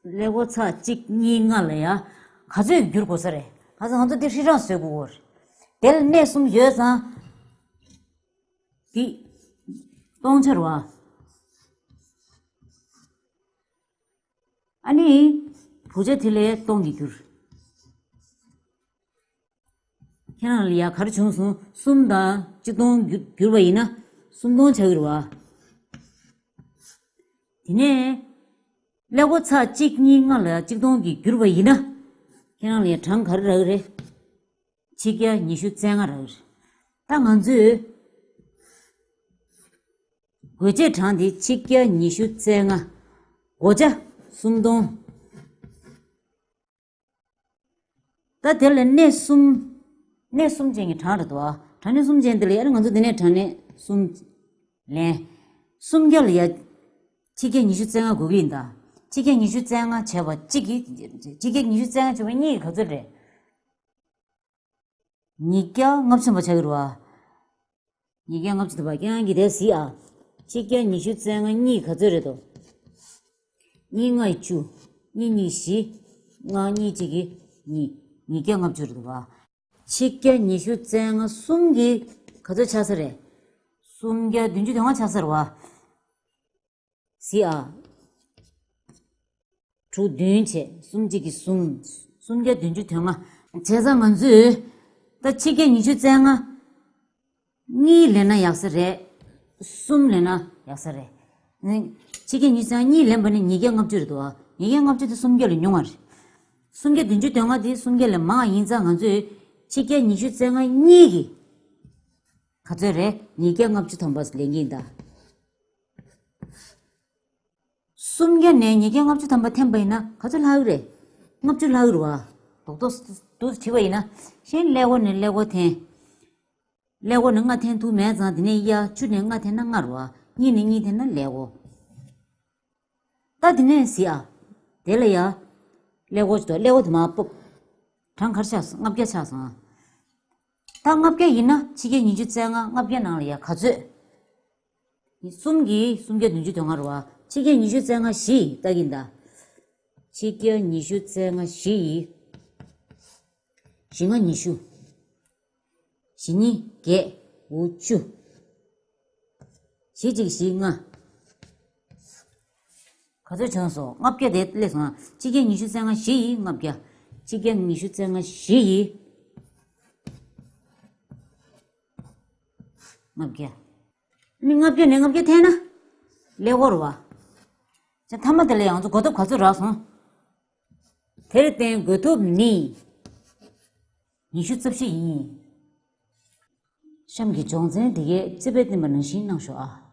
ཀླད་ཀོར་ཚེག་གཅིག་གཉིས་ལྔ་ལ་ཡ་ག་ཚོད་བསྒྱུར་དགོས་ས་རེད། ཁ་སང་ང་ཚོ་དེ་ཧྲིལ་གྲངས་བཟོ་དགོས་ཀྱི་ཡོད་རེད། དེ་ལ་གནས་གསུམ་ཡོད་ཙང་། འདི་སྟོང་ཆ་རེད་བ། ཨ་ནི། བགོ་བྱ་དེ་ལས་སྟོང་གིས་བསྒྱུར། ཁྱེད་རང་ལ་ཡ་ག་རེ་བྱུང་སོང་། གསུམ་དང་གཅིག་སྟོང་བསྒྱུར་བསྒྱུར་བ་ཡིན་ན་སུམ་སྟོང་ཆགས་ཀྱི་རེད་བ། དེ་ནས་ཀླད་ཀོར་ཚེག་གཅིག་གཉིས་ལྔ་ལ་ཡ་གཅིག་སྟོང་གིས་བསྒྱུར་བ་ཡིན་ན། ཁྱེད་རང་ལ་ཡ་གྲངས་ག་རེ་རག་གི་རེད། ཆིག་བརྒྱ་ཉི་ཤུ་རྩ་ལྔ་རག་གི་རེད། ད་ང་ཚོས་བགོ་བྱེད་གྲངས་དེ་ཆིག་བརྒྱ་ཉི་ཤུ་རྩ་ལྔ། བགོ་བྱ་སུམ་སྟོང་། ད་དེ་ལ་གནས་གསུམ། གནས་གསུམ་ཅན་གྱི་གྲངས་རེད་དོ། གྲངས་གནས་གསུམ་ཅན་དེ་ལ་ཡ་ང་ཚོ་འདི་ནས་གྲངས་གནས་གསུམ་ལེན། སུམ་བརྒྱ་ལ་ཡ་ཆིག་བརྒྱ་ཉི་ཤུ་རྩ་ལྔ་དགོས་ཀྱི་ཡིན་ད། ཆིག་བརྒྱ་ཉི་ཤུ་རྩ་ལྔ་བྱས་པ་གཅིག་གིས། ཆིག་བརྒྱ་ཉི་ཤུ་རྩ་ལྔ་བྱས་པ་གཉིས་ཀྱིས་ག་ཚོད་རེད། ཉིས་བརྒྱ་ལྔ་བཅུ་ཐམ་པ་ཆགས་ཀྱི་རེད་བ། ཉིས་བརྒྱ་ལྔ་བཅུ་ཐམ་པ་རྐྱང་གི་དེ་གཟིགས་ཨ། ཆིག་བརྒྱ་ཉི་ཤུ་རྩ་ལྔ་གཉིས་ག་ཚོད་རེད་དོ། གཉིས་ལྔ་ཡི་བཅུ། གཉིས་གཉིས་བཞི། ལྔ་གཉིས་གཅིག་གི་གཉིས། ཉིས་བརྒྱ་ལྔ་བཅུ་རེད་འདུག་བ། ཆིག་བརྒྱ་ཉི་ཤུ་རྩ་ལྔ་གསུམ་གྱི་ག་ཚོད་ཆགས་ས་རེད། སུམ་བརྒྱ་བདུན་ཅུ་དོན་ལྔ་ཆགས་ས་རེད་བ། གཟིགས་ཨ། དྲུག་བདུན་བྱས་སུམ་གཅིག་གིས་གསུམ། སུམ་བརྒྱ་བདུན་ཅུ་དོན་ལྔ། བྱས་ཙང་ང་ཚོས་ད་ཕྱེད་བརྒྱ་ཉི་ཤུ་རྩ་ལྔ་གཉིས་ལེན་ན་ཡག་ས་རེད། གསུམ་ལེན་ན་ཡག་ས་རེད། ནི་ཕྱེད་བརྒྱ་ཉི་ཤུ་རྩ་ལྔ་གཉིས་ལེན་པ་ནི་ཉིས་བརྒྱ་ལྔ་བཅུ་རེད་འདུག་ཨ། ཉིས་བརྒྱ་ལྔ་བཅུ་དེ་སུམ་བརྒྱ་ལས་ཉུང་བ་རེད། སུམ་བརྒྱ་བདུན་ཅུ་དོན་ལྔ་དེ་སུམ་བརྒྱ་ལས་མང་བ་ཡིན་ཙང་ང་ཚོས་ཕྱེད་བརྒྱ་ཉི་ཤུ་རྩ་ལྔ་གཉིས་ཀྱིས་ག་ཚོད་རེད། ཉིས་བརྒྱ་ལྔ་བཅུ་ཐམ་པ་ལེན་གྱི་ཡིན་ད། སུམ་བརྒྱ་ནས་ཉིས་བརྒྱ་ལྔ་བཅུ་ཐམ་པ་འཐེན་པ་ཡིན་ན་ག་ཚོད་ལྷག་གི་རེད། ལྔ་བཅུ་ལྷག་གི་རེད་བ། རྡོག་རྡོག་ཏུ་བྲིས་པ་ཡིན་ན། གཞན་ཀླད་ཀོར་ནས་ཀླད་ཀོར་འཐེན། ཀླད་ཀོར་ནས་ལྔ་འཐེན་ཐུབ་མེད་ཙང་དེ་ནས་གཡས་བཅུ་ནས་ལྔ་འཐེན་ན་ལྔ་རེད་བ། གཉིས་ནས་གཉིས་འཐེན་ན་ཀླད་ཀོར། ད་དེ་ནས་གཟིགས་ཨ། དེ་ལ་ཡ། ཀླད་ཀོར་ཅིག་འདུག་ཀླད་ཀོར་དེ་མར་ཕབ། གྲངས་ག་རེ་ཆགས་སོང་། ལྔ་བརྒྱ་ཆགས་སོང་ཨ། ད་ལྔ་བརྒྱ་ཡིན་ན་ཕྱེད་བརྒྱ་ཉི་ཤུ་རྩ་ལྔ་ལྔ་བརྒྱ་ནང་ལ་ཡ་ག་ཚོད། གསུམ་གྱིས་སུམ་བརྒྱ་བདུན་ཅུ་དོན་ལྔ་རེད་བ། ཕྱེད་བརྒྱ་ཉི་ཤུ་རྩ་ལྔ་བཞི་ཡིས་ལྟ་གིན་ད། ཕྱེད་བརྒྱ་ཉི་ཤུ་རྩ་ལྔ་བཞི་ཡིས། བཞི་ལྔ་ཉི་ཤུ། བཞི་གཉིས་བརྒྱད། འོ་བཅུ། བཞི་གཅིག་བཞི་ལྔ། ག་ཚོད་བྱུང་སོང་། ལྔ་བརྒྱ་དེ་སླེབས་སོང་ཨ། ཕྱེད་བརྒྱ་ཉི་ཤུ་རྩ་ལྔ་བཞི་ཡིས་ལྔ་བརྒྱ། ཕྱེད་བརྒྱ་ཉི་ཤུ་རྩ་ལྔ་བཞི་ཡིས་ལྔ་བརྒྱ། ནི་ལྔ་བརྒྱ་ནས་ལྔ་བརྒྱ་འཐེན་ན་ཀླད་ཀོར་རེད་བ། ཅེ་མཐའ་མ་དེ་ལ་ཡང་ཚོ་བགོ་ཐོབ་ག་ཚོད་རག་སོང་། དེར་བརྟེན་བགོ་ཐོབ་ནི་ཉི་ཤུ་རྩ་བཞི་ཡིན། གཤམ་གྱི་སྦྱོང་ཚན་འདི་གའི་རྩིས་དཔེ་བསྟན་པ་ནང་བཞིན་གནང་ཤོག་ཨ།